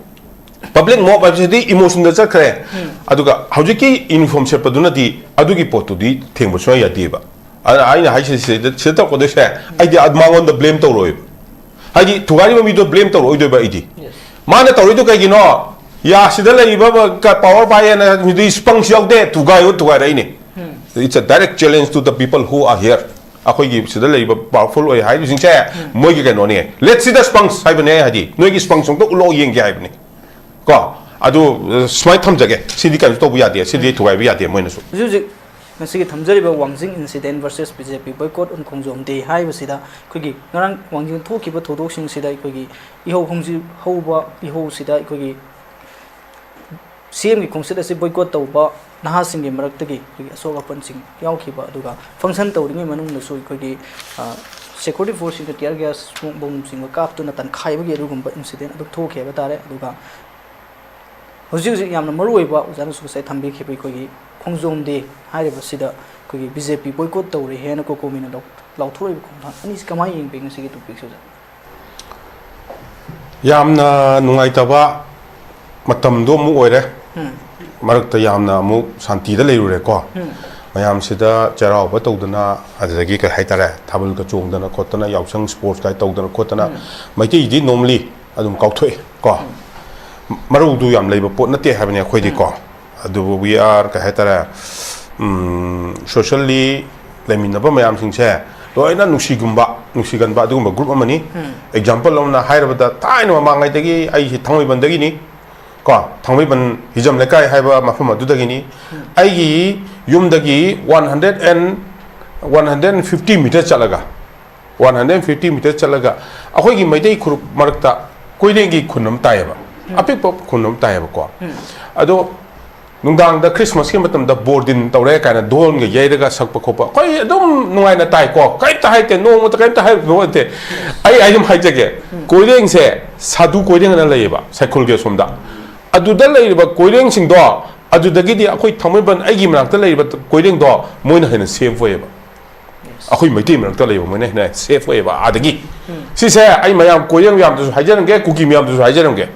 ꯄꯕ꯭ꯂꯤꯛ ꯃꯣꯞ ꯍꯥꯏꯕꯁꯤꯗꯤ ꯏꯃꯣꯁꯟꯗ ꯆꯠꯈ꯭ꯔꯦ꯫ ꯎꯝ꯫ ꯑꯗꯨꯒ ꯍꯧꯖꯤꯛꯀꯤ ꯌꯨꯅꯤꯐꯣꯔꯝ ꯁꯦꯠꯄꯗꯨꯅꯗꯤ ꯑꯗꯨꯒꯤ ꯄꯣꯠꯇꯨꯗꯤ ꯊꯦꯡꯕ ꯁꯨꯡꯌꯥ ꯌꯥꯗꯦꯕ꯫ ꯑꯗꯨꯅ ꯑꯩꯅ ꯍꯥꯏꯁꯦ ꯁꯤꯗ, ꯁꯤꯗ ꯇꯧꯔꯛꯀꯗꯣꯏꯁꯦ, ꯑꯩꯗꯤ ꯑꯗꯨ ꯃꯉꯣꯟꯗ ꯕ꯭ꯂꯦꯝ ꯇꯧꯔꯣꯏꯕ꯫ ꯍꯥꯏꯗꯤ ꯊꯨꯒꯥꯏꯔꯤꯕ ꯃꯤꯗꯣ ꯕ꯭ꯂꯦꯝ ꯇꯧꯔꯛꯑꯣꯏꯗꯣꯏꯕ ꯑꯩꯗꯤ꯫ ꯌꯦꯁ꯫ ꯃꯥꯅ ꯇꯧꯔꯛꯏꯗꯣ ꯀꯩꯒꯤꯅꯣ? ꯌꯥ, ꯁꯤꯗ ꯂꯩꯔꯤꯕ ꯄ-, ꯀ-, ꯄꯋꯥꯔ ꯄꯥꯏꯌꯦꯅ ꯃꯤꯗꯨꯒꯤ ꯁ꯭ꯄꯪꯁ ꯌꯥꯎꯗꯦ, ꯊꯨꯒꯥꯏꯌꯣ, ꯊꯨꯒꯥꯏꯔꯛꯏꯅꯦ꯫ ꯎꯝ꯫ It's a direct challenge to the people who are here. ꯑꯩꯈꯣꯏꯒꯤ ꯁꯤꯗ ꯂꯩꯔꯤꯕ powerful ꯑꯣꯏ ꯍꯥꯏꯔꯤꯕꯁꯤꯡꯁꯦ ꯃꯣꯏꯒꯤ ꯀꯩꯅꯣꯅꯦ, let's see the ꯁ꯭ꯄꯪꯁ ꯍꯥꯏꯕꯅꯦ, ꯍꯥꯏꯗꯤ ꯅꯣꯏꯒꯤ ꯁ꯭ꯄꯪꯁ ꯑꯝꯇ ꯎꯠꯂꯛꯑꯣ ꯌꯦꯡꯒꯦ ꯍꯥꯏꯕꯅꯤ ꯀꯣ꯫ ꯑꯗꯨ ꯁꯨꯃꯥꯏꯅ ꯊꯝꯖꯒꯦ, ꯁꯤꯗꯤ ꯀꯩꯅꯣ ꯇꯧꯕ ꯌꯥꯗꯦ, ꯁꯤꯗꯤ ꯊꯨꯒꯥꯏꯕ ꯌꯥꯗꯦ ꯃꯣꯏꯅꯁꯨ꯫ ꯍꯧꯖꯤꯛ ꯍꯧꯖꯤꯛ ꯉꯁꯤꯒꯤ ꯊꯝꯖꯔꯤꯕ ꯋꯥꯡꯖꯤꯡ incident versus B J P boycott on Khongjom day ꯍꯥꯏꯕꯁꯤꯗ ꯑꯩꯈꯣꯏꯒꯤ ꯉꯔꯥꯡ ꯋꯥꯡꯖꯤꯡ ꯊꯣꯛꯈꯤꯕ ꯊꯧꯗꯣꯛꯁꯤꯡꯁꯤꯗ ꯑꯩꯈꯣꯏꯒꯤ ꯏꯍꯧ ꯈꯣꯡꯖꯤ ꯍꯧꯕ ꯏꯍꯧꯁꯤꯗ ꯑꯩꯈꯣꯏꯒꯤ C M ꯒꯤ ꯈꯣꯡꯆꯠ ꯑꯁꯤ boycott ꯇꯧꯕ ꯅꯍꯥꯁꯤꯡꯒꯤ ꯃꯔꯛꯇꯒꯤ ꯑꯩꯈꯣꯏꯒꯤ ꯑꯁꯣꯛ ꯑꯄꯟꯁꯤꯡ ꯌꯥꯎꯈꯤꯕ, ꯑꯗꯨꯒ function ꯇꯧꯔꯤꯉꯩ ꯃꯅꯨꯡꯗꯁꯨ ꯑꯩꯈꯣꯏꯒꯤ, ꯑ, security force ꯁꯤꯡꯅ tear gas, smoke bomb ꯅꯆꯤꯡꯕ ꯀꯥꯞꯇꯨꯅ ꯇꯥꯟꯈꯥꯏꯕꯒꯤ ꯑꯗꯨꯒꯨꯝꯕ incident ꯑꯗꯨꯝ ꯊꯣꯛꯈꯤ ꯍꯥꯏꯕ ꯇꯥꯔꯦ꯫ ꯑꯗꯨꯒ ꯍꯧꯖꯤꯛ ꯍꯧꯖꯤꯛ ꯌꯥꯝꯅ ꯃꯔꯨ ꯑꯣꯏꯕ ꯑꯣꯖꯥꯅꯁꯨ ꯉꯁꯥꯏ ꯊꯝꯕꯤꯈꯤꯕ ꯑꯩꯈꯣꯏꯒꯤ ꯈꯣꯡꯖꯣꯝ day ꯍꯥꯏꯔꯤꯕꯁꯤꯗ ꯑꯩꯈꯣꯏꯒꯤ B J P boycott ꯇꯧꯔꯦ ꯍꯥꯏꯅ ꯀꯣꯀꯣꯃꯤꯅ ꯂꯥꯎ-, ꯂꯥꯎꯊꯣꯔꯛꯏꯕ ꯈꯣꯡꯊꯥꯡ ꯑꯅꯤꯁꯤ ꯀꯃꯥꯏꯅ ꯌꯦꯡꯕꯤ ꯉꯁꯤꯒꯤ topic ꯁꯦ ꯑꯣꯖꯥ? ꯌꯥꯝꯅ ꯅꯨꯡꯉꯥꯏꯇꯕ ꯃꯇꯝꯗꯣ ꯑꯃꯨꯛ ꯑꯣꯏꯔꯦ꯫ ꯎꯝ꯫ ꯃꯔꯛꯇ ꯌꯥꯝꯅ ꯑꯃꯨꯛ ꯁꯥꯟꯇꯤꯗ ꯂꯩꯔꯨꯔꯦꯀꯣ꯫ ꯎꯝ꯫ ꯃꯌꯥꯝꯁꯤꯗ ꯆꯩꯔꯥꯎꯕ ꯇꯧꯗꯅ, ꯑꯗꯨꯗꯒꯤ ꯀꯩ ꯍꯥꯏꯇꯥꯔꯦ, ꯊꯥꯕꯜꯒ ꯆꯣꯡꯗꯅ ꯈꯣꯠꯇꯅ, ꯌꯥꯎꯁꯪ sports ꯀꯥꯏ ꯇꯧꯗꯅ ꯈꯣꯠꯇꯅ, ꯎꯝ꯫ ꯃꯩꯇꯩꯗꯤ normally ꯑꯗꯨꯝ ꯀꯥꯎꯊꯣꯛꯑꯦ ꯀꯣ꯫ ꯎꯝ꯫ ꯃꯔꯧꯗꯨ ꯌꯥꯝ ꯂꯩꯕ ꯄꯣꯠ ꯅꯠꯇꯦ ꯍꯥꯏꯕꯅꯤ ꯑꯩꯈꯣꯏꯗꯤꯀꯣ꯫ ꯎꯝ꯫ ꯑꯗꯨꯕꯨ we are, ꯀꯩ ꯍꯥꯏꯇꯥꯔꯦ, ꯎꯝ, socially ꯂꯩꯃꯤꯟꯅꯕ ꯃꯌꯥꯝꯁꯤꯡꯁꯦ ꯂꯣꯏꯅ ꯅꯨꯡꯁꯤꯒꯨꯝꯕ, ꯅꯨꯡꯁꯤꯒꯟꯕ ꯑꯗꯨꯒꯨꯝꯕ group ꯑꯃꯅꯤ꯫ ꯎꯝ꯫ Example ꯑꯃꯅ ꯍꯥꯏꯔꯕꯗ, ꯊꯥꯏꯅ ꯃꯃꯥꯡꯉꯩꯗꯒꯤ ꯑꯩꯁꯤ ꯊꯥꯡꯃꯩꯕꯟꯗꯒꯤꯅꯤ ꯀꯣ, ꯊꯥꯡꯃꯩꯕꯟ ꯍꯤꯖꯝ ꯂꯩꯀꯥꯏ ꯍꯥꯏꯕ ꯃꯐꯝ ꯑꯗꯨꯗꯒꯤꯅꯤ꯫ ꯎꯝ꯫ ꯑꯩꯒꯤ ꯌꯨꯝꯗꯒꯤ one hundred and, one hundred fifty meter ꯆꯠꯂꯒ, one hundred fifty meter ꯆꯠꯂꯒ ꯑꯩꯈꯣꯏꯒꯤ ꯃꯩꯇꯩ ꯐꯨꯔꯨꯞ ꯃꯔꯛꯇ ꯀꯣꯏꯔꯦꯡꯒꯤ ꯈꯨꯟ ꯑꯃ ꯇꯥꯏꯌꯦꯕ, ꯎꯝ꯫ ꯑꯄꯤꯛꯄ ꯈꯨꯟ ꯑꯃ ꯇꯥꯏꯌꯦꯕꯀꯣ꯫ ꯎꯝ꯫ ꯑꯗꯣ ꯅꯨꯡꯗꯥꯡꯗ Christmas ꯀꯤ ꯃꯇꯝꯗ ꯕꯣꯔꯗꯤꯟ ꯇꯧꯔꯦ ꯀꯥꯏꯅ ꯙꯣꯜꯒ ꯌꯩꯔꯒ ꯁꯛꯄ ꯈꯣꯠꯄ ꯑꯩꯈꯣꯏ ꯑꯗꯨꯝ ꯅꯨꯡꯉꯥꯏꯅ ꯇꯥꯏꯀꯣ, ꯀꯔꯤꯝꯇ ꯍꯥꯏꯔꯛꯇꯦ, ꯅꯣꯡꯃꯇ ꯀꯔꯤꯝꯇ ꯍꯥꯏꯔꯛꯄ ꯅꯠꯇꯦ꯫ ꯑꯩ, ꯑꯩ ꯑꯗꯨꯝ ꯍꯥꯏꯖꯒꯦ, ꯎꯝ꯫ ꯀꯣꯏꯔꯦꯡꯁꯦ ꯁꯥꯗꯨ ꯀꯣꯏꯔꯦꯡ ꯑꯅ ꯂꯩꯌꯦꯕ ꯁꯥꯏꯈꯨꯜꯒꯤ ꯑꯁꯣꯝꯗ꯫ ꯑꯗꯨꯗ ꯂꯩꯔꯤꯕ ꯀꯣꯏꯔꯦꯡꯁꯤꯡꯗꯣ, ꯑꯗꯨꯗꯒꯤꯗꯤ ꯑꯩꯈꯣꯏ ꯊꯥꯡꯃꯩꯕꯟ, ꯑꯩꯒꯤ ꯃꯅꯥꯛꯇ ꯂꯩꯔꯤꯕ ꯀꯣꯏꯔꯦꯡꯗꯣ ꯃꯣꯏꯅ ꯍꯦꯟꯅ safe ꯑꯣꯏꯌꯦꯕ꯫ ꯑꯩꯈꯣꯏ ꯃꯩꯇꯩ ꯃꯔꯛꯇ ꯂꯩꯕ ꯃꯣꯏꯅ ꯍꯦꯟꯅ safe ꯑꯣꯏꯌꯦꯕ ꯑꯥꯗꯒꯤ꯫ ꯎꯝ꯫ ꯁꯤꯁꯦ ꯑꯩ ꯃꯌꯥꯝ ꯀꯣꯏꯔꯦꯡ ꯃꯌꯥꯝꯗꯁꯨ ꯍꯥꯏꯖꯔꯝꯒꯦ, ꯀꯨꯀꯤ ꯃꯌꯥꯝꯗꯁꯨ ꯍꯥꯏꯖꯔꯝꯒꯦ꯫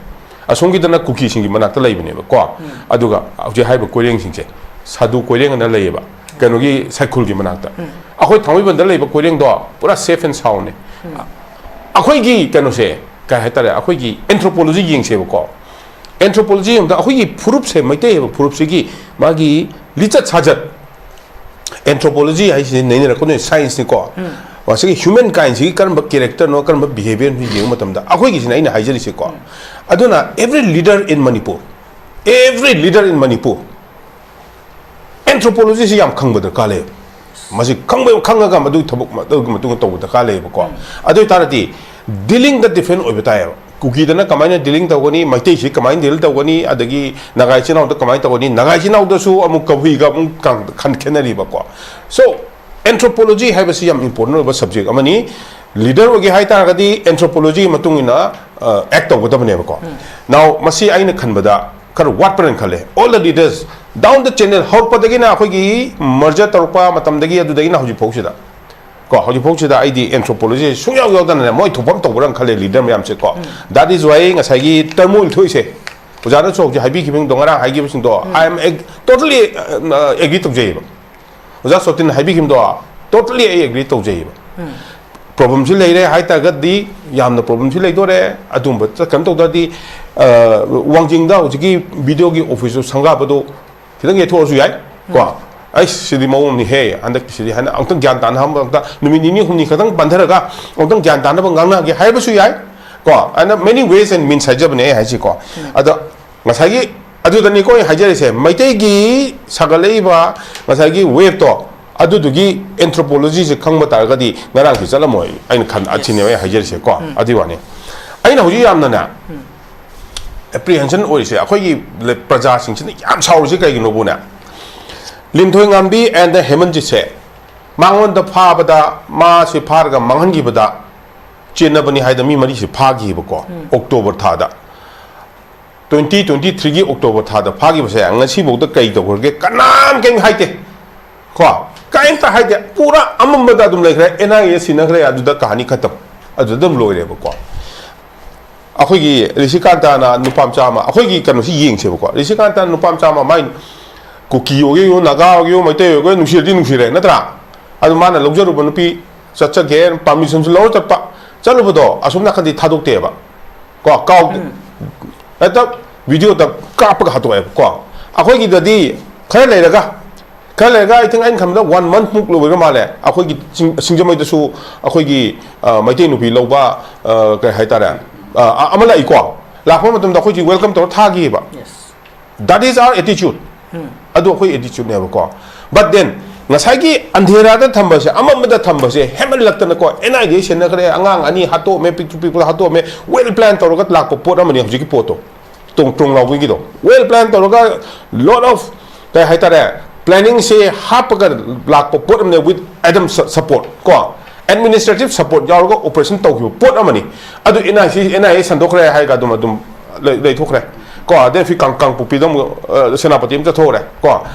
ꯑꯁꯣꯝꯒꯤꯗꯅ ꯀꯨꯀꯤꯁꯤꯡꯒꯤ ꯃꯅꯥꯛꯇ ꯂꯩꯕꯅꯦꯕꯀꯣ꯫ ꯎꯝ꯫ ꯑꯗꯨꯒ ꯍꯧꯖꯤꯛ ꯍꯥꯏꯔꯤꯕ ꯀꯣꯏꯔꯦꯡꯁꯤꯡꯁꯦ ꯁꯥꯗꯨ ꯀꯣꯏꯔꯦꯡ ꯑꯅ ꯂꯩꯌꯦꯕ, ꯀꯩꯅꯣꯒꯤ ꯁꯥꯏꯈꯨꯜꯒꯤ ꯃꯅꯥꯛꯇ꯫ ꯎꯝ꯫ ꯑꯩꯈꯣꯏ ꯊꯥꯡꯃꯩꯕꯟꯗ ꯂꯩꯕ ꯀꯣꯏꯔꯦꯡꯗꯣ ꯄꯨꯔꯥ safe and sound ꯅꯦ꯫ ꯎꯝ꯫ ꯑꯩꯈꯣꯏꯒꯤ ꯀꯩꯅꯣꯁꯦ ꯀꯩ ꯍꯥꯏꯇꯥꯔꯦ, ꯑꯩꯈꯣꯏꯒꯤ anthropology ꯌꯦꯡꯁꯦꯕꯀꯣ꯫ Anthropology ꯌꯦꯡꯕꯗ ꯑꯩꯈꯣꯏꯒꯤ ꯐꯨꯔꯨꯞꯁꯦ, ꯃꯩꯇꯩ ꯍꯥꯏꯕ ꯐꯨꯔꯨꯞꯁꯤꯒꯤ ꯃꯥꯒꯤ ꯂꯤꯆꯠ ꯁꯥꯖꯠ, Anthropology ꯍꯥꯏꯁꯤ ꯅꯩꯅꯔꯛꯀꯗꯣꯏꯅꯤ, science ꯅꯤꯀꯣ꯫ ꯃꯁꯤꯒꯤ human kind ꯁꯤꯒꯤ ꯀꯔꯝꯕ character ꯅꯣ, ꯀꯔꯝꯕ behaviour ꯅꯣ ꯌꯦꯡꯕ ꯃꯇꯝꯗ, ꯑꯩꯈꯣꯏꯒꯤꯁꯤꯅ ꯑꯩꯅ ꯍꯥꯏꯖꯔꯤꯁꯦꯀꯣ꯫ ꯑꯗꯨꯅ every leader in Manipur, every leader in Manipur, anthropology ꯁꯤ ꯌꯥꯝ ꯈꯪꯕ ꯗꯔꯀꯥꯔ ꯂꯩ꯫ ꯃꯁꯤ ꯈꯪꯕ, ꯈꯪꯉꯒ ꯃꯗꯨꯒꯤ ꯊꯕꯛ, ꯃꯗꯨꯒꯤ ꯃꯇꯨꯡ ꯏꯟꯅ ꯇꯧꯕ ꯗꯔꯀꯥꯔ ꯂꯩꯌꯦꯕꯀꯣ꯫ ꯑꯗꯨ ꯑꯣꯏꯇꯥꯔꯗꯤ dealing ꯗ different ꯑꯣꯏꯕ ꯇꯥꯏꯌꯦꯕ꯫ ꯀꯨꯀꯤꯗꯅ ꯀꯃꯥꯏꯅ dealing ꯇꯧꯒꯅꯤ, ꯃꯩꯇꯩꯁꯤ ꯀꯃꯥꯏꯅ deal ꯇꯧꯒꯅꯤ, ꯑꯗꯒꯤ ꯅꯥꯒꯥ ꯏꯆꯤꯟ ꯏꯅꯥꯎꯗ ꯀꯃꯥꯏꯅ ꯇꯧꯒꯅꯤ, ꯅꯥꯒꯥ ꯏꯆꯤꯟ ꯏꯅꯥꯎꯗꯁꯨ ꯑꯃꯨꯛ ꯀꯕꯨꯏꯒ ꯑꯃꯨꯛ ꯀꯥꯡ-, ꯈꯟ-, ꯈꯦꯠꯅꯔꯤꯕꯀꯣ꯫ So, anthropology ꯍꯥꯏꯕꯁꯤ ꯌꯥꯝ important ꯑꯣꯏꯕ subject ꯑꯃꯅꯤ꯫ Leader ꯑꯣꯏꯒꯦ ꯍꯥꯏ ꯇꯥꯔꯒꯗꯤ anthropology ꯒꯤ ꯃꯇꯨꯡ ꯏꯟꯅ, ꯑ, act ꯇꯧꯒꯗꯕꯅꯦꯕꯀꯣ꯫ Now, ꯃꯁꯤ ꯑꯩꯅ ꯈꯟꯕꯗ ꯈꯔ ꯋꯥꯠꯄ꯭ꯔꯅ ꯈꯜꯂꯦ꯫ All the leaders down the channel, ꯍꯧꯔꯛꯄꯗꯒꯤꯅ ꯑꯩꯈꯣꯏꯒꯤ merger ꯇꯧꯔꯛꯄ ꯃꯇꯝꯗꯒꯤ, ꯑꯗꯨꯗꯒꯤꯅ ꯍꯧꯖꯤꯛ ꯐꯥꯎꯁꯤꯗ ꯀꯣ, ꯍꯧꯖꯤꯛ ꯐꯥꯎꯁꯤꯗ ꯑꯩꯗꯤ anthropology ꯁꯨꯡꯌꯥꯎ ꯌꯥꯎꯗꯅꯅꯦ ꯃꯣꯏ ꯊꯣꯛꯐꯝ ꯇꯧꯕ꯭ꯔꯅ ꯈꯜꯂꯦ leader ꯃꯌꯥꯝꯁꯦ ꯀꯣ꯫ That is why ꯉꯁꯥꯏꯒꯤ turmoil ꯊꯣꯛꯏꯁꯦ, ꯑꯣꯖꯥꯅꯁꯨ ꯍꯧꯖꯤꯛ ꯍꯥꯏꯕꯤꯈꯤꯕꯗꯣ, ꯉꯔꯥꯡ ꯍꯥꯏꯈꯤꯕꯁꯤꯡꯗꯣ, I am ag-, totally, uh, agree ꯇꯧꯖꯩꯌꯦꯕ꯫ ꯑꯣꯖꯥ ꯁꯣꯇꯤꯟ ꯍꯥꯏꯕꯤꯈꯤꯕꯗꯣ totally ꯑꯩ agree ꯇꯧꯖꯩꯌꯦꯕ꯫ Problem ꯁꯤ ꯂꯩꯔꯦ ꯍꯥꯏ ꯇꯥꯔꯒꯗꯤ, ꯌꯥꯝꯅ problem ꯁꯤ ꯂꯩꯗꯣꯔꯦ꯫ ꯑꯗꯨꯝꯕ ꯆꯠ-, ꯀꯩꯅꯣ ꯇꯧꯗ꯭ꯔꯗꯤ, ꯑ, ꯋꯥꯡꯖꯤꯡꯗ ꯍꯧꯖꯤꯛꯀꯤ video ꯒꯤ office ꯇꯨ ꯁꯪꯒꯥꯕꯗꯣ ꯈꯤꯇꯪ ꯌꯩꯊꯣꯛꯑꯁꯨ ꯌꯥꯏ ꯀꯣ꯫ ꯑꯩꯁ, ꯁꯤꯗꯤ ꯃꯑꯣꯡ ꯑꯃꯅꯤꯍꯦ, ꯍꯟꯗꯛꯀꯤꯁꯤꯗꯤ ꯍꯥꯏꯅ ꯑꯃꯨꯛꯇꯪ ꯒ꯭ꯌꯥꯟ ꯇꯥꯅ, ꯑꯃꯨꯛꯇ ꯅꯨꯃꯤꯠ ꯅꯤꯅꯤ ꯍꯨꯝꯅꯤ ꯈꯛꯇꯪ ꯄꯟꯊꯔꯒ ꯑꯃꯨꯛꯇꯪ ꯒ꯭ꯌꯥꯟ ꯇꯥꯅꯕ ꯉꯥꯡꯅꯒꯦ ꯍꯥꯏꯕꯁꯨ ꯌꯥꯏ ꯀꯣ꯫ ꯑꯗꯨꯅ many ways and means ꯍꯥꯏꯖꯕꯅꯦ ꯑꯩ ꯍꯥꯏꯁꯤꯀꯣ꯫ ꯑꯗꯣ ꯉꯁꯥꯏꯒꯤ ꯑꯗꯨꯗꯅꯤꯀꯣ ꯑꯩ ꯍꯥꯏꯖꯔꯤꯁꯦ, ꯃꯩꯇꯩꯒꯤ ꯁꯥꯒꯠꯂꯛꯏꯕ ꯉꯁꯥꯏꯒꯤ wave ꯇꯣ, ꯑꯗꯨꯗꯨꯒꯤ anthropology ꯁꯦ ꯈꯪꯕ ꯇꯥꯔꯒꯗꯤ ꯉꯔꯥꯡꯁꯨ ꯆꯠꯂꯝꯃꯣꯏ, ꯑꯩꯅ ꯈꯟ-, ꯑꯁꯤꯅꯦꯕ ꯑꯩ ꯍꯥꯏꯖꯔꯤꯁꯦꯀꯣ꯫ ꯑꯗꯨꯒꯤ ꯋꯥꯅꯤ꯫ ꯑꯩꯅ ꯍꯧꯖꯤꯛ ꯌꯥꯝꯅꯅꯦ apprehension ꯑꯣꯏꯔꯤꯁꯦ, ꯑꯩꯈꯣꯏꯒꯤ ꯂ-, ꯄ꯭ꯔꯖꯥꯁꯤꯡꯁꯤꯅ ꯌꯥꯝ ꯁꯥꯎꯔꯤꯁꯦ ꯀꯩꯒꯤꯅꯣꯕꯨꯅꯦ, ꯂꯤꯟꯊꯣꯏꯉꯥꯝꯕꯤ and ꯍꯦꯃꯟꯖꯤꯠꯁꯦ ꯃꯉꯣꯟꯗ ꯐꯥꯕꯗ, ꯃꯥꯁꯦ ꯐꯥꯔꯒ ꯃꯥꯡꯍꯟꯈꯤꯕꯗ ꯆꯦꯟꯅꯕꯅꯤ ꯍꯥꯏꯗꯅ ꯃꯤ ꯃꯔꯤꯁꯦ ꯐꯥꯈꯤꯕꯀꯣ꯫ October ꯊꯥꯗ, twenty twenty three ꯒꯤ October ꯊꯥꯗ ꯐꯥꯈꯤꯕꯁꯦ ꯉꯁꯤꯐꯥꯎꯗ ꯀꯩ ꯇꯧꯈ꯭ꯔꯒꯦ? ꯀꯅꯥꯝ ꯀꯩꯝ ꯍꯥꯏꯗꯦ ꯀꯣ, ꯀꯔꯤꯝꯇ ꯍꯥꯏꯗꯦ꯫ ꯄꯨꯔꯥ ꯑꯃꯝꯕꯗ ꯑꯗꯨꯝ ꯂꯩꯈ꯭ꯔꯦ꯫ NIA ꯁꯤꯟꯅꯈ꯭ꯔꯦ, ꯑꯗꯨꯗ ꯀꯍꯥꯅꯤ ꯈꯇꯝ, ꯑꯗꯨꯗ ꯑꯗꯨꯝ ꯂꯣꯏꯔꯦꯕꯀꯣ꯫ ꯑꯩꯈꯣꯏꯒꯤ ꯔꯤꯁꯤꯀꯥꯟꯇꯅ ꯅꯨꯄꯥ ꯃꯆꯥ ꯑꯃ, ꯑꯩꯈꯣꯏꯒꯤ ꯀꯩꯅꯣꯁꯤ ꯌꯦꯡꯁꯦꯕꯀꯣ꯫ ꯔꯤꯁꯤꯀꯥꯟꯇꯅ ꯅꯨꯄꯥ ꯃꯆꯥ ꯑꯃ, ꯃꯥꯏ ꯀꯨꯀꯤ ꯑꯣꯏꯒꯦꯌꯣ, ꯅꯥꯒꯥ ꯑꯣꯏꯒꯦꯌꯣ, ꯃꯩꯇꯩ ꯑꯣꯏꯒꯦꯌꯣ, ꯅꯨꯡꯁꯤꯔꯗꯤ ꯅꯨꯡꯁꯤꯔꯦ, ꯅꯠꯇ꯭ꯔꯥ? ꯑꯗꯨ ꯃꯥꯅ ꯂꯧꯖꯔꯨꯕ ꯅꯨꯄꯤ ꯆꯠꯆꯒꯦ, permission ꯁꯨ ꯂꯧꯔ ꯆꯠꯄ, ꯆꯠꯂꯨꯕꯗꯣ ꯑꯁꯣꯝ ꯅꯥꯀꯟꯗꯤ ꯊꯥꯗꯣꯛꯇꯦꯕ ꯀꯣ, ꯀꯥꯎ-, ꯍꯦꯛꯇ video ꯗ ꯀꯥꯞꯄꯒ ꯍꯥꯠꯇꯣꯛꯑꯦꯕ ꯀꯣ꯫ ꯑꯩꯈꯣꯏꯒꯤꯗꯗꯤ ꯈꯔ ꯂꯩꯔꯒ ꯈꯔ ꯂꯩꯔꯒ, I think, ꯑꯩꯅ ꯈꯟꯕꯗ one month ꯃꯨꯛ ꯂꯣꯏꯔ ꯃꯥꯜꯂꯦ, ꯑꯩꯈꯣꯏꯒꯤ ꯆꯤꯡ-, ꯁꯤꯡꯖꯃꯩꯗꯁꯨ ꯑꯩꯈꯣꯏꯒꯤ, ꯑ, ꯃꯩꯇꯩ ꯅꯨꯄꯤ ꯂꯧꯕ, ꯑ, ꯀꯩ ꯍꯥꯏꯇꯥꯔꯦ, ꯑ, ꯑ, ꯑꯃ ꯂꯥꯛꯏꯀꯣ꯫ ꯂꯥꯛꯄ ꯃꯇꯝꯗ ꯑꯩꯈꯣꯏꯁꯤ welcome ꯇꯧꯔ ꯊꯥꯈꯤꯑꯕ꯫ That is our attitude. ꯑꯗꯨ ꯑꯩꯈꯣꯏ attitude ꯅꯦꯕꯀꯣ꯫ But then, ꯉꯁꯥꯏꯒꯤ ꯑꯟꯙꯦꯔꯥꯗ ꯊꯝꯕꯁꯦ, ꯑꯃꯝꯕꯗ ꯊꯝꯕꯁꯦ ꯍꯦꯟꯃꯜꯂꯛꯇꯅꯀꯣ, N I D A ꯁꯦꯟꯅꯈ꯭ꯔꯦ, ꯑꯉꯥꯡ ꯑꯅꯤ ꯍꯥꯠꯇꯣꯛꯑꯝꯃꯦ, ꯄꯤꯛꯇ꯭ꯔꯨ ꯄꯤꯛꯄꯗ ꯍꯥꯠꯇꯣꯛꯑꯝꯃꯦ, well plan ꯇꯧꯔꯒ ꯂꯥꯛꯄ ꯄꯣꯠ ꯑꯃꯅꯤ ꯍꯧꯖꯤꯛꯀꯤ ꯄꯣꯠꯇꯣ꯫ ꯇꯣꯡ ꯇꯣꯡ ꯂꯥꯎꯕꯒꯤꯗꯣ꯫ Well plan ꯇꯧꯔꯒ, lot of, ꯀꯩ ꯍꯥꯏꯇꯥꯔꯦ, planning ꯁꯦ ꯍꯥꯞꯄꯒ ꯂꯥꯛꯄ ꯄꯣꯠ ꯑꯃꯅꯦ, with Adam's su-, support ꯀꯣ, administrative support ꯌꯥꯎꯔꯒ operation ꯇꯧꯈꯤꯕ ꯄꯣꯠ ꯑꯃꯅꯤ꯫ ꯑꯗꯨ N I C, N I A ꯁꯟꯗꯣꯛꯈ꯭ꯔꯦ ꯍꯥꯏꯔꯒ ꯑꯗꯨꯝ, ꯑꯗꯨꯝ ꯂꯩ-, ꯂꯩꯊꯣꯛꯈ꯭ꯔꯦ ꯀꯣ꯫ ꯑꯗꯩ ꯐꯤ ꯀꯥꯡ-, ꯀꯥꯡꯄꯣꯛꯄꯤꯗ ꯑꯃꯨꯛ, ꯑ, ꯁꯦꯅꯥꯄꯇꯤ ꯑꯃ ꯆꯠꯊꯣꯛꯈ꯭ꯔꯦ ꯀꯣ꯫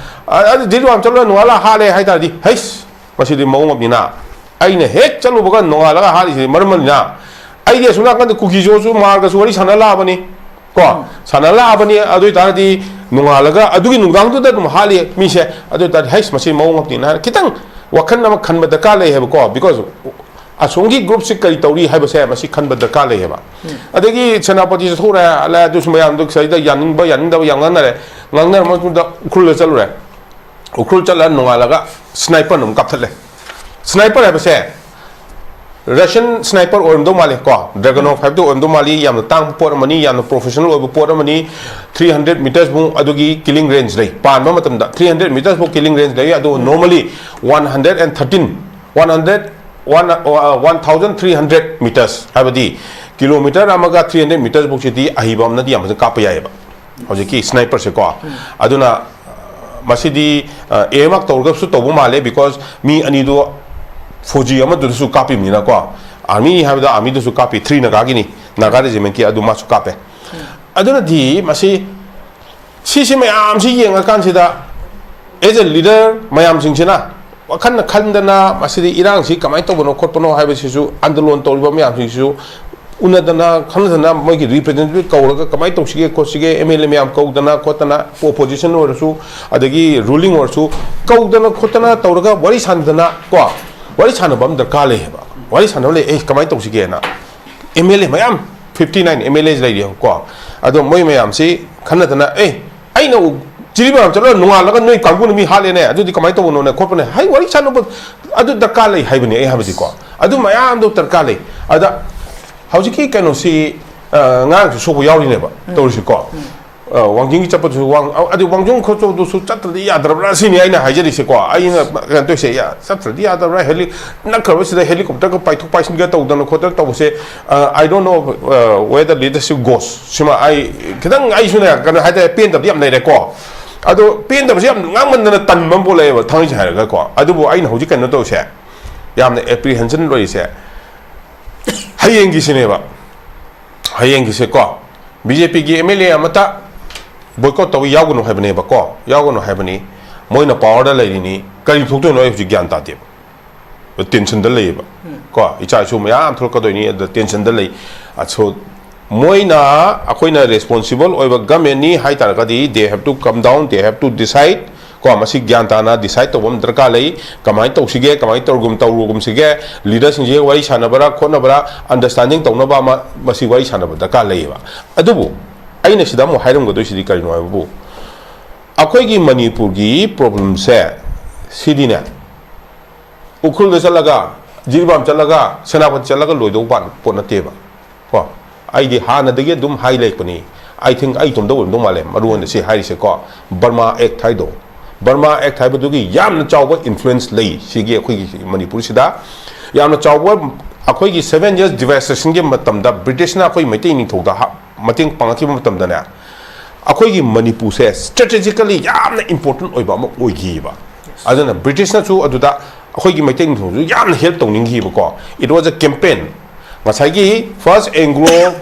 ꯑ-, ꯑꯗꯨ ꯖꯤꯔꯤꯕꯥꯝ ꯆꯠꯂꯒ ꯅꯣꯡꯉꯥꯜꯂ ꯍꯥꯠꯂꯦ ꯍꯥꯏ ꯇꯥꯔꯗꯤ, ꯍꯩꯁ, ꯃꯁꯤꯗꯤ ꯃꯑꯣꯡ ꯑꯃꯅꯤꯅ꯫ ꯑꯩꯅ ꯍꯦꯛ ꯆꯠꯂꯨꯕꯒ ꯅꯣꯡꯉꯥꯜꯂꯒ ꯍꯥꯠꯂꯤꯁꯤꯗꯤ ꯃꯔꯝ ꯑꯃꯅꯤꯅ꯫ ꯑꯩꯗꯤ ꯑꯁꯣꯝ ꯅꯥꯀꯟꯗ ꯀꯨꯀꯤꯖꯣꯁꯨ ꯃꯥꯔꯒꯁꯨ ꯋꯥꯔꯤ ꯁꯥꯟꯅ ꯂꯥꯛꯑꯕꯅꯤ ꯀꯣ꯫ ꯁꯥꯟꯅ ꯂꯥꯛꯑꯕꯅꯤ꯫ ꯑꯗꯨ ꯑꯣꯏꯇꯥꯔꯗꯤ ꯅꯣꯡꯉꯥꯜꯂꯒ ꯑꯗꯨꯒꯤ ꯅꯨꯡꯗꯥꯡꯗꯨꯗ ꯑꯗꯨꯝ ꯍꯥꯠꯂꯤ ꯃꯤꯁꯦ꯫ ꯑꯗꯨ ꯑꯣꯏꯇꯥꯔꯗꯤ, ꯍꯩꯁ, ꯃꯁꯤ ꯃꯑꯣꯡ ꯑꯃꯅꯤꯅ ꯍꯥꯏꯅ ꯈꯤꯇꯪ ꯋꯥꯈꯜ ꯑꯃ ꯈꯟꯕ ꯗꯔꯀꯥꯔ ꯂꯩ ꯍꯥꯏꯕꯀꯣ꯫ Because ꯑꯁꯣꯝꯒꯤ group ꯁꯤ ꯀꯔꯤ ꯇꯧꯔꯤ ꯍꯥꯏꯕꯁꯦ ꯃꯁꯤ ꯈꯟꯕ ꯗꯔꯀꯥꯔ ꯂꯩ ꯍꯥꯏꯕ꯫ ꯑꯗꯒꯤ ꯁꯦꯅꯥꯄꯇꯤ ꯆꯠꯊꯣꯛꯎꯔꯦ, ꯑꯂꯦ, ꯑꯗꯨꯁꯨ ꯃꯌꯥꯝꯗꯣ ꯁꯤꯗꯩꯗ ꯌꯥꯅꯤꯡꯕ ꯌꯥꯅꯤꯡꯗꯕ ꯌꯥꯝ ꯉꯥꯡꯅꯔꯦ꯫ ꯉꯥꯡꯅꯔ ꯃꯇꯨꯡꯗ ꯎꯈ꯭ꯔꯨꯜꯗ ꯆꯠꯂꯨꯔꯦ꯫ ꯎꯈ꯭ꯔꯨꯜ ꯆꯠꯂ ꯅꯣꯡꯉꯥꯜꯂꯒ sniper ꯅ ꯑꯃꯨꯛ ꯀꯥꯞꯊꯠꯂꯦ꯫ Sniper ꯍꯥꯏꯕꯁꯦ Russian sniper ꯑꯣꯏꯔꯝꯗꯧ ꯃꯥꯜꯂꯦ ꯀꯣ, Dragunov ꯍꯥꯏꯕꯗꯨ ꯑꯣꯏꯔꯝꯗꯧ ꯃꯥꯜꯂꯤ꯫ ꯌꯥꯝꯅ ꯇꯥꯡꯕ ꯄꯣꯠ ꯑꯃꯅꯤ, ꯌꯥꯝꯅ professional ꯑꯣꯏꯕ ꯄꯣꯠ ꯑꯃꯅꯤ꯫ Three hundred meters ꯃꯨꯛ ꯑꯗꯨꯒꯤ killing range ꯂꯩ꯫ ꯄꯥꯟꯕ ꯃꯇꯝꯗ three hundred meters ꯐꯥꯎ killing range ꯂꯩ꯫ ꯑꯗꯨ normally one hundred and thirteen, one hundred, one, uh, one thousand three hundred meters, ꯍꯥꯏꯕꯗꯤ kilometer ꯑꯃꯒ three hundred meters ꯐꯥꯎꯁꯤꯗꯤ ꯑꯍꯩꯕ ꯑꯃꯅꯗꯤ ꯌꯥꯝ ꯐꯖꯅ ꯀꯥꯞꯄ ꯌꯥꯏꯑꯕ꯫ ꯍꯧꯖꯤꯛꯀꯤ sniper ꯁꯦꯀꯣ꯫ ꯑꯗꯨꯅ, ꯑ, ꯃꯁꯤꯗꯤ, ꯑ, aim up ꯇꯧꯔꯒꯁꯨ ꯇꯧꯕ ꯃꯥꯜꯂꯦ, because ꯃꯤ ꯑꯅꯤꯗꯣ ꯐꯧꯖꯤ ꯑꯃꯗꯨꯗꯁꯨ ꯀꯥꯞꯄꯤꯕꯅꯤꯅꯀꯣ꯫ Army ꯍꯥꯏꯕꯗ army ꯗꯁꯨ ꯀꯥꯞꯄꯤ, three ꯅꯥꯒꯥꯒꯤꯅꯤ, ꯅꯥꯒꯥ regiment ꯀꯤ, ꯑꯗꯨ ꯃꯥꯁꯨ ꯀꯥꯞꯄꯦ꯫ ꯑꯗꯨꯅꯗꯤ ꯃꯁꯤ, ꯁꯤꯁꯤ ꯃꯌꯥꯝꯁꯤ ꯌꯦꯡꯉꯀꯥꯟꯁꯤꯗ, as a leader, ꯃꯌꯥꯝꯁꯤꯡꯁꯤꯅ ꯋꯥꯈꯜꯅ ꯈꯟꯗꯅ ꯃꯁꯤꯗꯤ ꯏꯔꯥꯡꯁꯤ ꯀꯃꯥꯏꯅ ꯇꯧꯕꯅꯣ ꯈꯣꯠꯄꯅꯣ ꯍꯥꯏꯕꯁꯤꯁꯨ, ꯑꯟꯗꯣꯂꯣꯟ ꯇꯧꯔꯤꯕ ꯃꯌꯥꯝꯁꯤꯡꯁꯤꯁꯨ ꯎꯅꯗꯅ ꯈꯟꯅꯗꯅ, ꯃꯣꯏꯒꯤ representative ꯀꯧꯔꯒ ꯀꯃꯥꯏꯅ ꯇꯧꯁꯤꯒꯦ ꯈꯣꯠꯁꯤꯒꯦ, M L A ꯃꯌꯥꯝ ꯀꯧꯗꯅ ꯈꯣꯠꯇꯅ, opposition ꯑꯣꯏꯔꯁꯨ, ꯑꯗꯒꯤ ruling ꯑꯣꯏꯔꯁꯨ, ꯀꯧꯗꯅ ꯈꯣꯠꯇꯅ ꯇꯧꯔꯒ ꯋꯥꯔꯤ ꯁꯥꯟꯅꯗꯅ ꯀꯣ, ꯋꯥꯔꯤ ꯁꯥꯟꯅꯕ ꯑꯃ ꯗꯔꯀꯥꯔ ꯂꯩ ꯍꯥꯏꯕ꯫ ꯋꯥꯔꯤ ꯁꯥꯟꯅꯕ ꯂꯩ, ꯑꯦ, ꯀꯃꯥꯏꯅ ꯇꯧꯁꯤꯒꯦꯅ꯫ M L A ꯃꯌꯥꯝ, fifty nine M L As ꯂꯩꯔꯤꯀꯣ꯫ ꯑꯗꯣ ꯃꯣꯏ ꯃꯌꯥꯝꯁꯤ ꯈꯟꯅꯗꯅ, ꯑꯦ, ꯑꯩꯅ ꯎ-, ꯖꯤꯔꯤꯕꯥꯝ ꯆꯠꯂꯒ ꯅꯣꯡꯉꯥꯜꯂꯒ ꯅꯣꯏ ꯀꯥꯡꯕꯨꯅ ꯃꯤ ꯍꯥꯠꯂꯦꯅꯦ, ꯑꯗꯨꯗꯤ ꯀꯃꯥꯏꯅ ꯇꯧꯕꯅꯣꯅꯦ ꯈꯣꯠꯄꯅꯦ ꯍꯥꯏ ꯋꯥꯔꯤ ꯁꯥꯟꯅꯕ ꯑꯗꯨ ꯗꯔꯀꯥꯔ ꯂꯩ ꯍꯥꯏꯕꯅꯤ ꯑꯩ ꯍꯥꯏꯕꯗꯤꯀꯣ꯫ ꯑꯗꯨ ꯃꯌꯥꯝꯗꯣ ꯗꯔꯀꯥꯔ ꯂꯩ꯫ ꯑꯗ ꯍꯧꯖꯤꯛꯀꯤ ꯀꯩꯅꯣꯁꯤ, ꯑ, ꯉꯔꯥꯡꯁꯨ ꯁꯣꯛꯄ ꯌꯥꯎꯔꯤꯅꯦꯕ ꯇꯧꯔꯤꯁꯤꯀꯣ꯫ ꯑ, ꯋꯥꯡꯖꯤꯡꯒꯤ ꯆꯠꯄꯗꯨꯁꯨ ꯋꯥꯡ-, ꯑ-, ꯑꯗꯨ ꯋꯥꯡꯖꯤꯡ ꯈꯣꯠꯆꯧꯗꯨꯁꯨ ꯆꯠꯇ꯭ꯔꯗꯤ ꯌꯥꯗ꯭ꯔꯕ꯭ꯔꯥ ꯁꯤꯅꯤ ꯑꯩꯅ ꯍꯥꯏꯖꯔꯤꯁꯦꯀꯣ꯫ ꯑꯩꯅ ꯀꯩꯅꯣ ꯇꯧꯔꯤꯁꯦ, ꯌꯥ-, ꯆꯠꯇ꯭ꯔꯗꯤ ꯌꯥꯗꯕ꯭ꯔꯥ, ꯍꯦꯂꯤ-, ꯅꯛꯈ꯭ꯔꯕꯁꯤꯗ ꯍꯦꯂꯤꯀꯣꯞꯇꯔꯒ ꯄꯥꯏꯊꯣꯛ ꯄꯥꯏꯁꯤꯟꯒ ꯇꯧꯗꯅ ꯈꯣꯠꯇꯅ ꯇꯧꯕꯁꯦ, ꯑ, I don't know, ꯑ, whether leadership goes꯫ ꯁꯤꯃ ꯑꯩ ꯈꯤꯇꯪ ꯑꯩꯁꯨꯅꯦ ꯀꯩꯅꯣ ꯍꯥꯏꯇꯥꯔꯦ, ꯄꯦꯟꯗꯕꯗꯤ ꯌꯥꯝ ꯂꯩꯔꯦꯀꯣ꯫ ꯑꯗꯣ ꯄꯦꯟꯗꯕꯁꯦ ꯌꯥꯝ ꯉꯥꯡꯃꯟꯗꯅ ꯇꯟꯕ ꯑꯃ ꯄꯣꯛꯂꯛꯑꯦꯕ, ꯊꯥꯡꯃꯩꯁꯦꯡ ꯍꯥꯏꯔꯒꯀꯣ꯫ ꯑꯗꯨꯕꯨ ꯑꯩꯅ ꯍꯧꯖꯤꯛ ꯀꯩꯅꯣ ꯇꯧꯔꯤꯁꯦ, ꯌꯥꯝꯅ apprehension ꯂꯣꯏꯔꯤꯁꯦ ꯍꯌꯦꯡꯒꯤꯁꯤꯅꯦꯕ꯫ ꯍꯌꯦꯡꯒꯤꯁꯦꯀꯣ, ꯕꯤ ꯖꯦ ꯄꯤꯒꯤ ꯑꯦꯝ ꯑꯦꯜ ꯑꯦ ꯑꯃꯠꯇ boycott ꯇꯧꯕ ꯌꯥꯎꯒꯅꯨ ꯍꯥꯏꯕꯅꯦꯕꯀꯣ, ꯌꯥꯎꯒꯅꯨ ꯍꯥꯏꯕꯅꯤ꯫ ꯃꯣꯏꯅ powerꯗ ꯂꯩꯔꯤꯅꯤ, ꯀꯔꯤ ꯊꯣꯛꯇꯣꯏꯅꯣ ꯑꯩ ꯍꯧꯖꯤꯛ ꯒ꯭ꯌꯥꯟ ꯇꯥꯗꯦꯕ꯫ Tensionꯗ ꯂꯩꯌꯦꯕ꯫ ꯀꯣ, ꯏꯆꯥ ꯏꯁꯨ ꯃꯌꯥꯝ ꯊꯣꯛꯂꯛꯀꯗꯣꯏꯅꯤ, ꯑꯗꯨꯗ tensionꯗ ꯂꯩ꯫ ꯑꯁꯣ-, ꯃꯣꯏꯅ, ꯑꯩꯈꯣꯏꯅ responsible ꯑꯣꯏꯕ governmentꯅꯤ ꯍꯥꯏ ꯇꯥꯔꯒꯗꯤ, they have to come down, they have to decide꯫ ꯀꯣ, ꯃꯁꯤ ꯒ꯭ꯌꯥꯟ ꯇꯥꯅ decide ꯇꯧꯕ ꯑꯃ ꯗꯔꯀꯥꯔ ꯂꯩ꯫ ꯀꯃꯥꯏꯅ ꯇꯧꯁꯤꯒꯦ, ꯀꯃꯥꯏꯅ ꯇꯧꯔꯒꯨꯝ-, ꯇꯧꯔꯨꯒꯨꯝꯁꯤꯒꯦ, leaderꯁꯤꯡꯁꯤꯒ ꯋꯥꯔꯤ ꯁꯥꯟꯅꯕꯔꯥ ꯈꯣꯠꯅꯕꯔꯥ, understanding ꯇꯧꯅꯕ ꯑꯃ ꯃꯁꯤ ꯋꯥꯔꯤ ꯁꯥꯟꯅꯕ ꯗꯔꯀꯥꯔ ꯂꯩꯌꯦꯕ꯫ ꯑꯗꯨꯕꯨ ꯑꯩꯅ ꯁꯤꯗ ꯑꯃꯨꯛ ꯍꯥꯏꯔꯝꯒꯗꯣꯏꯁꯤꯗꯤ ꯀꯔꯤꯅꯣ ꯍꯥꯏꯕꯕꯨ, ꯑꯩꯈꯣꯏꯒꯤ ꯃꯅꯤꯄꯨꯔꯒꯤ problemꯁꯦ ꯁꯤꯗꯤꯅꯦ, ꯎꯈ꯭ꯔꯨꯜꯗ ꯆꯠꯂꯒ, ꯖꯤꯔꯤꯕꯥꯝ ꯆꯠꯂꯒ, ꯁꯦꯅꯥꯄꯇꯤ ꯆꯠꯂꯒ ꯂꯣꯏꯗꯧꯕ ꯄꯣꯠ ꯅꯠꯇꯦꯕ꯫ ꯀꯣ, ꯑꯩꯗꯤ ꯍꯥꯟꯅꯗꯒꯤ ꯑꯗꯨꯝ ꯍꯥꯏ ꯂꯩꯔꯛꯄꯅꯤ꯫ I think ꯑꯩ ꯏꯇꯣꯝꯇ ꯑꯣꯏꯔꯝꯗꯧ ꯃꯥꯜꯂꯦ, ꯃꯔꯨ ꯑꯣꯏꯅ ꯁꯤ ꯍꯥꯏꯔꯤꯁꯦꯀꯣ꯫ Burma Act ꯍꯥꯏꯗꯣ, Burma Act ꯍꯥꯏꯕꯗꯨꯒꯤ ꯌꯥꯝꯅ ꯆꯥꯎꯕ influence ꯂꯩ ꯁꯤꯒꯤ ꯑꯩꯈꯣꯏꯒꯤ ꯃꯅꯤꯄꯨꯔꯁꯤꯗ꯫ ꯌꯥꯝꯅ ꯆꯥꯎꯕ, ꯑꯩꯈꯣꯏꯒꯤ seven years devastationꯒꯤ ꯃꯇꯝꯗ ꯕ꯭ꯔꯤꯇꯤꯁꯅ ꯑꯩꯈꯣꯏ ꯃꯩꯇꯩ ꯅꯤꯡꯊꯧꯗ ꯍꯥ-, ꯃꯇꯦꯡ ꯄꯥꯡꯉꯛꯈꯤꯕ ꯃꯇꯝꯗꯅꯦ, ꯑꯩꯈꯣꯏꯒꯤ ꯃꯅꯤꯄꯨꯔꯁꯦ strategically ꯌꯥꯝꯅ important ꯑꯣꯏꯕ ꯑꯃ ꯑꯣꯏꯈꯤꯕ꯫ ꯑꯗꯨꯅ ꯕ꯭ꯔꯤꯇꯤꯁꯅꯁꯨ ꯑꯗꯨꯗ ꯑꯩꯈꯣꯏꯒꯤ ꯃꯩꯇꯩ ꯅꯤꯡꯊꯧꯁꯨ ꯌꯥꯝꯅ help ꯇꯧꯅꯤꯡꯈꯤꯕꯀꯣ꯫ It was a campaign꯫ ꯉꯁꯥꯏꯒꯤ First Anglo,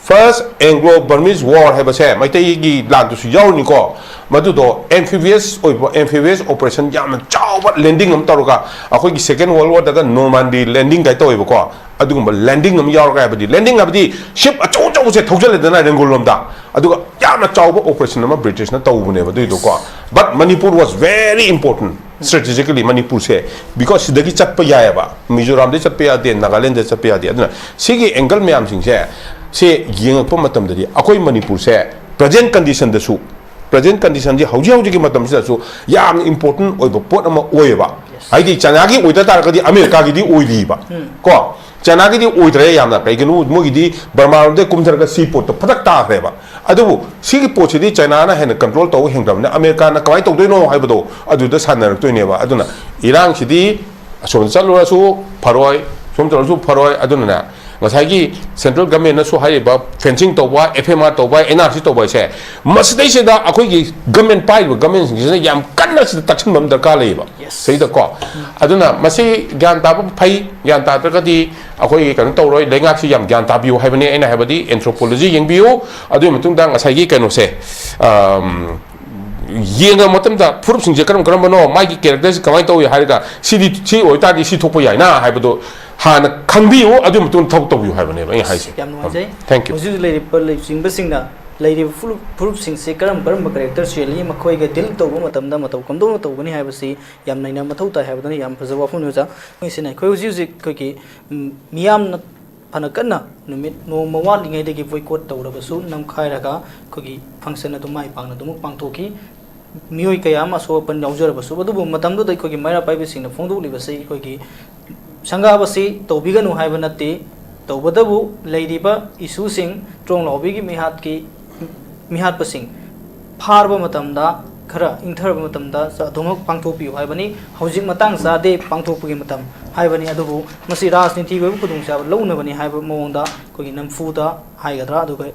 First Anglo Burmese War ꯍꯥꯏꯕꯁꯦ ꯃꯩꯇꯩꯒꯤ ꯂꯥꯟꯗꯨꯁꯨ ꯌꯥꯎꯔꯤꯅꯤꯀꯣ꯫ ꯃꯗꯨꯗꯣ amphibious ꯑꯣꯏꯕ, amphibious operation ꯌꯥꯝꯅ ꯆꯥꯎꯕ landing ꯑꯃ ꯇꯧꯔꯒ, ꯑꯩꯈꯣꯏꯒꯤ Second World Warꯗꯒ Normandy landing ꯀꯥꯏ ꯇꯧꯋꯦꯕꯀꯣ꯫ ꯑꯗꯨꯒꯨꯝꯕ landing ꯑꯃ ꯌꯥꯎꯔꯒ, ꯍꯥꯏꯕꯗꯤ landing ꯍꯥꯏꯕꯗꯤ ship ꯑꯆꯧ ꯑꯆꯧꯕꯁꯦ ꯊꯧꯖꯤꯜꯂꯦꯗꯅ ꯔꯦꯡꯒꯣꯜ ꯂꯣꯝꯗ, ꯑꯗꯨꯒ ꯌꯥꯝꯅ ꯆꯥꯎꯕ operation ꯑꯃ ꯕ꯭ꯔꯤꯇꯤꯁꯅ ꯇꯧꯕꯅꯦꯕ ꯑꯗꯨꯏꯗꯣꯀꯣ꯫ But Manipur was very important strategically, ꯃꯅꯤꯄꯨꯔꯁꯦ, because ꯁꯤꯗꯒꯤ ꯆꯠꯄ ꯌꯥꯏꯑꯕ, ꯃꯤꯖꯣꯔꯥꯝꯗꯒꯤ ꯆꯠꯄ ꯌꯥꯗꯦ, ꯅꯥꯒꯥꯂꯦꯟꯗ ꯆꯠꯄ ꯌꯥꯗꯦ꯫ ꯑꯗꯨꯅ ꯁꯤꯒꯤ angle ꯃꯌꯥꯝꯁꯤꯡꯁꯦ, ꯁꯤ ꯌꯦꯡꯉꯛꯄ ꯃꯇꯝꯗꯗꯤ ꯑꯩꯈꯣꯏ ꯃꯅꯤꯄꯨꯔꯁꯦ present conditionꯗꯁꯨ ꯄ꯭ꯔꯖꯦꯟ ꯀꯟꯗꯤꯁꯟꯁꯤ ꯍꯧꯖꯤꯛ ꯍꯧꯖꯤꯛꯀꯤ ꯃꯇꯝꯁꯤꯗꯁꯨ ꯌꯥꯝꯅ ꯏꯝꯄꯣꯔꯇꯦꯟ ꯑꯣꯏꯕ ꯄꯣꯠ ꯑꯃ ꯑꯣꯏꯌꯦꯕ꯫ ꯍꯥꯏꯗꯤ ꯆꯥꯏꯅꯥꯒꯤ ꯑꯣꯏꯗ ꯇꯥꯔꯒꯗꯤ ꯑꯃꯦꯔꯤꯀꯥꯒꯤꯗꯤ ꯑꯣꯏꯔꯤꯕ꯫ ꯀꯣ, ꯆꯥꯏꯅꯥꯒꯤꯗꯤ ꯑꯣꯏꯗ꯭ꯔꯦ ꯌꯥꯝꯅ꯫ ꯀꯩꯒꯤꯅꯣ? ꯃꯣꯏꯒꯤꯗꯤ ꯕꯔꯃꯥꯔꯣꯝꯗꯩ ꯀꯨꯝꯊꯔꯒ ꯁꯤ ꯄꯣꯠꯇꯣ ꯐꯔꯛ ꯇꯥꯈ꯭ꯔꯦꯕ꯫ ꯑꯗꯨꯕꯨ ꯁꯤꯒꯤ ꯄꯣꯠꯁꯤꯗꯤ ꯆꯥꯏꯅꯥꯅ ꯍꯦꯟꯅ ꯀꯟꯇ꯭ꯔꯣꯜ ꯇꯧꯕ ꯍꯦꯟꯈ꯭ꯔꯕꯅꯤꯅ ꯑꯃꯦꯔꯤꯀꯥꯅ ꯀꯃꯥꯏꯅ ꯇꯧꯗꯣꯏꯅꯣ ꯍꯥꯏꯕꯗꯣ ꯑꯗꯨꯗ ꯁꯥꯟꯅꯔꯛꯇꯣꯏꯅꯦꯕ꯫ ꯑꯗꯨꯅ ꯏꯔꯥꯡꯁꯤꯗꯤ ꯑꯁꯣꯝꯗ ꯆꯠꯂꯨꯔꯁꯨ ꯐꯔꯣꯏ, ꯁꯣꯝ ꯆꯠꯂꯨꯔꯁꯨ ꯐꯔꯣꯏ꯫ ꯑꯗꯨꯅꯅꯦ, ꯉꯁꯥꯏꯒꯤ ꯁꯦꯟꯇ꯭ꯔꯦꯜ ꯒꯃꯦꯟꯅꯁꯨ ꯍꯥꯏꯔꯤꯕ ꯐꯦꯟꯁꯤꯡ ꯇꯧꯕ, ꯑꯦꯐ ꯑꯦꯝ ꯑꯥꯔ ꯇꯧꯕ, ꯑꯦꯟ ꯑꯥꯔ ꯁꯤ ꯇꯧꯕ ꯍꯥꯏꯁꯦ, ꯃꯁꯤꯗꯩꯁꯤꯗ ꯑꯩꯈꯣꯏꯒꯤ ꯒꯃꯦꯟ, ꯄꯥꯏꯔꯤꯕ ꯒꯃꯦꯟꯁꯤꯡꯁꯤꯅ ꯌꯥꯝ ꯀꯟꯅ ꯁꯤꯗ ꯇꯛꯁꯤꯟꯕ ꯑꯃ ꯗꯔꯀꯥꯔ ꯂꯩꯌꯦꯕ꯫ ꯁꯤꯗꯀꯣ꯫ ꯑꯗꯨꯅ ꯃꯁꯤ ꯒ꯭ꯌꯥꯟ ꯇꯥꯕ ꯐꯩ, ꯒ꯭ꯌꯥꯟ ꯇꯥꯗ꯭ꯔꯒꯗꯤ ꯑꯩꯈꯣꯏꯒꯤ ꯀꯩꯅꯣ ꯇꯧꯔꯣꯏ, ꯂꯩꯉꯥꯛꯁꯤ ꯌꯥꯝ ꯒ꯭ꯌꯥꯟ ꯇꯥꯕꯤꯌꯨ ꯍꯥꯏꯕꯅꯤ꯫ ꯑꯩꯅ ꯍꯥꯏꯕꯗꯤ anthropology ꯌꯦꯡꯕꯤꯌꯨ, ꯑꯗꯨꯒꯤ ꯃꯇꯨꯡꯗ ꯉꯁꯥꯏꯒꯤ ꯀꯩꯅꯣꯁꯦ, ꯑꯝ, ꯌꯦꯡꯉ ꯃꯇꯝꯗ ꯐꯨꯔꯨꯞꯁꯤꯡꯁꯦ ꯀꯔꯝ ꯀꯔꯝꯕꯅꯣ, ꯃꯥꯒꯤ ꯀꯦꯔꯦꯛꯇꯔꯁꯤ ꯀꯃꯥꯏꯅ ꯇꯧꯏ ꯍꯥꯏꯔꯒ, ꯁꯤꯗꯤ ꯁꯤ ꯑꯣꯏꯇꯥꯔꯗꯤ ꯁꯤ ꯊꯣꯛꯄ ꯌꯥꯏꯅ ꯍꯥꯏꯕꯗꯣ ꯍꯥꯟꯅ ꯈꯪꯕꯤꯌꯨ, ꯑꯗꯨꯒꯤ ꯃꯇꯨꯡꯗ ꯊꯕꯛ ꯇꯧꯕꯤꯌꯨ ꯍꯥꯏꯕꯅꯦꯕ ꯑꯩꯅ ꯍꯥꯏꯁꯦ꯫ ꯌꯥꯝ ꯅꯨꯡꯉꯥꯏꯖꯩ꯫ Thank you꯫ ꯍꯧꯖꯤꯛ ꯍꯧꯖꯤꯛ ꯂꯩꯔꯤꯕ ꯂꯨꯆꯤꯡꯕꯁꯤꯡꯅ ꯂꯩꯔꯤꯕ ꯐꯨꯔꯨꯞ, ꯐꯨꯔꯨꯞꯁꯤꯡꯁꯦ ꯀꯔꯝ ꯀꯔꯝꯕ ꯀꯦꯔꯦꯛꯇꯔ ꯆꯦꯜꯂꯤ, ꯃꯈꯣꯏꯒ ꯗꯤꯜ ꯇꯧꯕ ꯃꯇꯝꯗ ꯃꯇꯧ ꯀꯝꯗꯧꯅ ꯇꯧꯒꯅꯤ ꯍꯥꯏꯕꯁꯤ ꯌꯥꯝ ꯅꯩꯅꯕ ꯃꯊꯧ ꯇꯥꯏ ꯍꯥꯏꯕꯗꯨꯅ ꯌꯥꯝ ꯐꯖꯕ ꯋꯥꯐꯝꯅꯤ ꯑꯣꯖꯥ꯫ ꯃꯣꯏꯁꯤꯅ ꯑꯩꯈꯣꯏ ꯍꯧꯖꯤꯛ ꯍꯧꯖꯤꯛ ꯑꯩꯈꯣꯏꯒꯤ, ꯎꯝ, ꯃꯤꯌꯥꯝꯅ ꯐꯅ ꯀꯟꯅ ꯅꯨꯃꯤꯠ ꯅꯣꯡꯃ ꯋꯥꯠꯂꯤꯉꯩꯗꯒꯤ ꯕꯣꯏꯀꯣꯠ ꯇꯧꯔꯕꯁꯨ, ꯅꯝꯈꯥꯏꯔꯒ ꯑꯩꯈꯣꯏꯒꯤ ꯐꯪꯁꯟ ꯑꯗꯨ ꯃꯥꯏ ꯄꯥꯛꯅ ꯑꯗꯨꯃꯛ ꯄꯥꯡꯊꯣꯛꯈꯤ꯫ ꯃꯤꯑꯣꯏ ꯀꯌꯥ ꯑꯃ ꯑꯁꯣꯛ ꯑꯄꯟ ꯌꯥꯎꯖꯔꯕꯁꯨ, ꯑꯗꯨꯕꯨ ꯃꯇꯝꯗꯨꯗ ꯑꯩꯈꯣꯏꯒꯤ ꯃꯩꯔꯥ ꯄꯥꯏꯕꯤꯁꯤꯡꯅ ꯐꯣꯡꯗꯣꯛꯂꯤꯕꯁꯤ ꯑꯩꯈꯣꯏꯒꯤ ꯁꯪꯒꯥꯕꯁꯤ ꯇꯧꯕꯤꯒꯅꯨ ꯍꯥꯏꯕ ꯅꯠꯇꯦ, ꯇꯧꯕꯇꯕꯨ ꯂꯩꯔꯤꯕ ꯏꯁꯨꯁꯤꯡ, ꯇ꯭ꯔꯣꯡ ꯂꯥꯎꯕꯤꯒꯤ ꯃꯤꯍꯥꯠꯀꯤ, ꯃꯤꯍꯥꯠꯄꯁꯤꯡ ꯐꯥꯔꯕ ꯃꯇꯝꯗ, ꯈꯔ ꯏꯪꯊꯔꯕ ꯃꯇꯝꯗ ꯑꯗꯨꯃꯛ ꯄꯥꯡꯊꯣꯛꯄꯤꯌꯨ ꯍꯥꯏꯕꯅꯤ꯫ ꯍꯧꯖꯤꯛ ꯃꯇꯥꯡ ꯆꯥꯗꯦ ꯄꯥꯡꯊꯣꯛꯄꯒꯤ ꯃꯇꯝ ꯍꯥꯏꯕꯅꯤ, ꯑꯗꯨꯕꯨ ꯃꯁꯤ ꯔꯥꯖꯅꯤꯇꯤꯒꯤ ꯑꯣꯏꯕ ꯈꯨꯗꯣꯡꯆꯥꯕ ꯂꯧꯅꯕꯅꯤ ꯍꯥꯏꯕ ꯃꯑꯣꯡꯗ ꯑꯩꯈꯣꯏꯒꯤ ꯅꯝꯐꯨꯗ ꯍꯥꯏꯒꯗ꯭ꯔꯥ, ꯑꯗꯨꯒ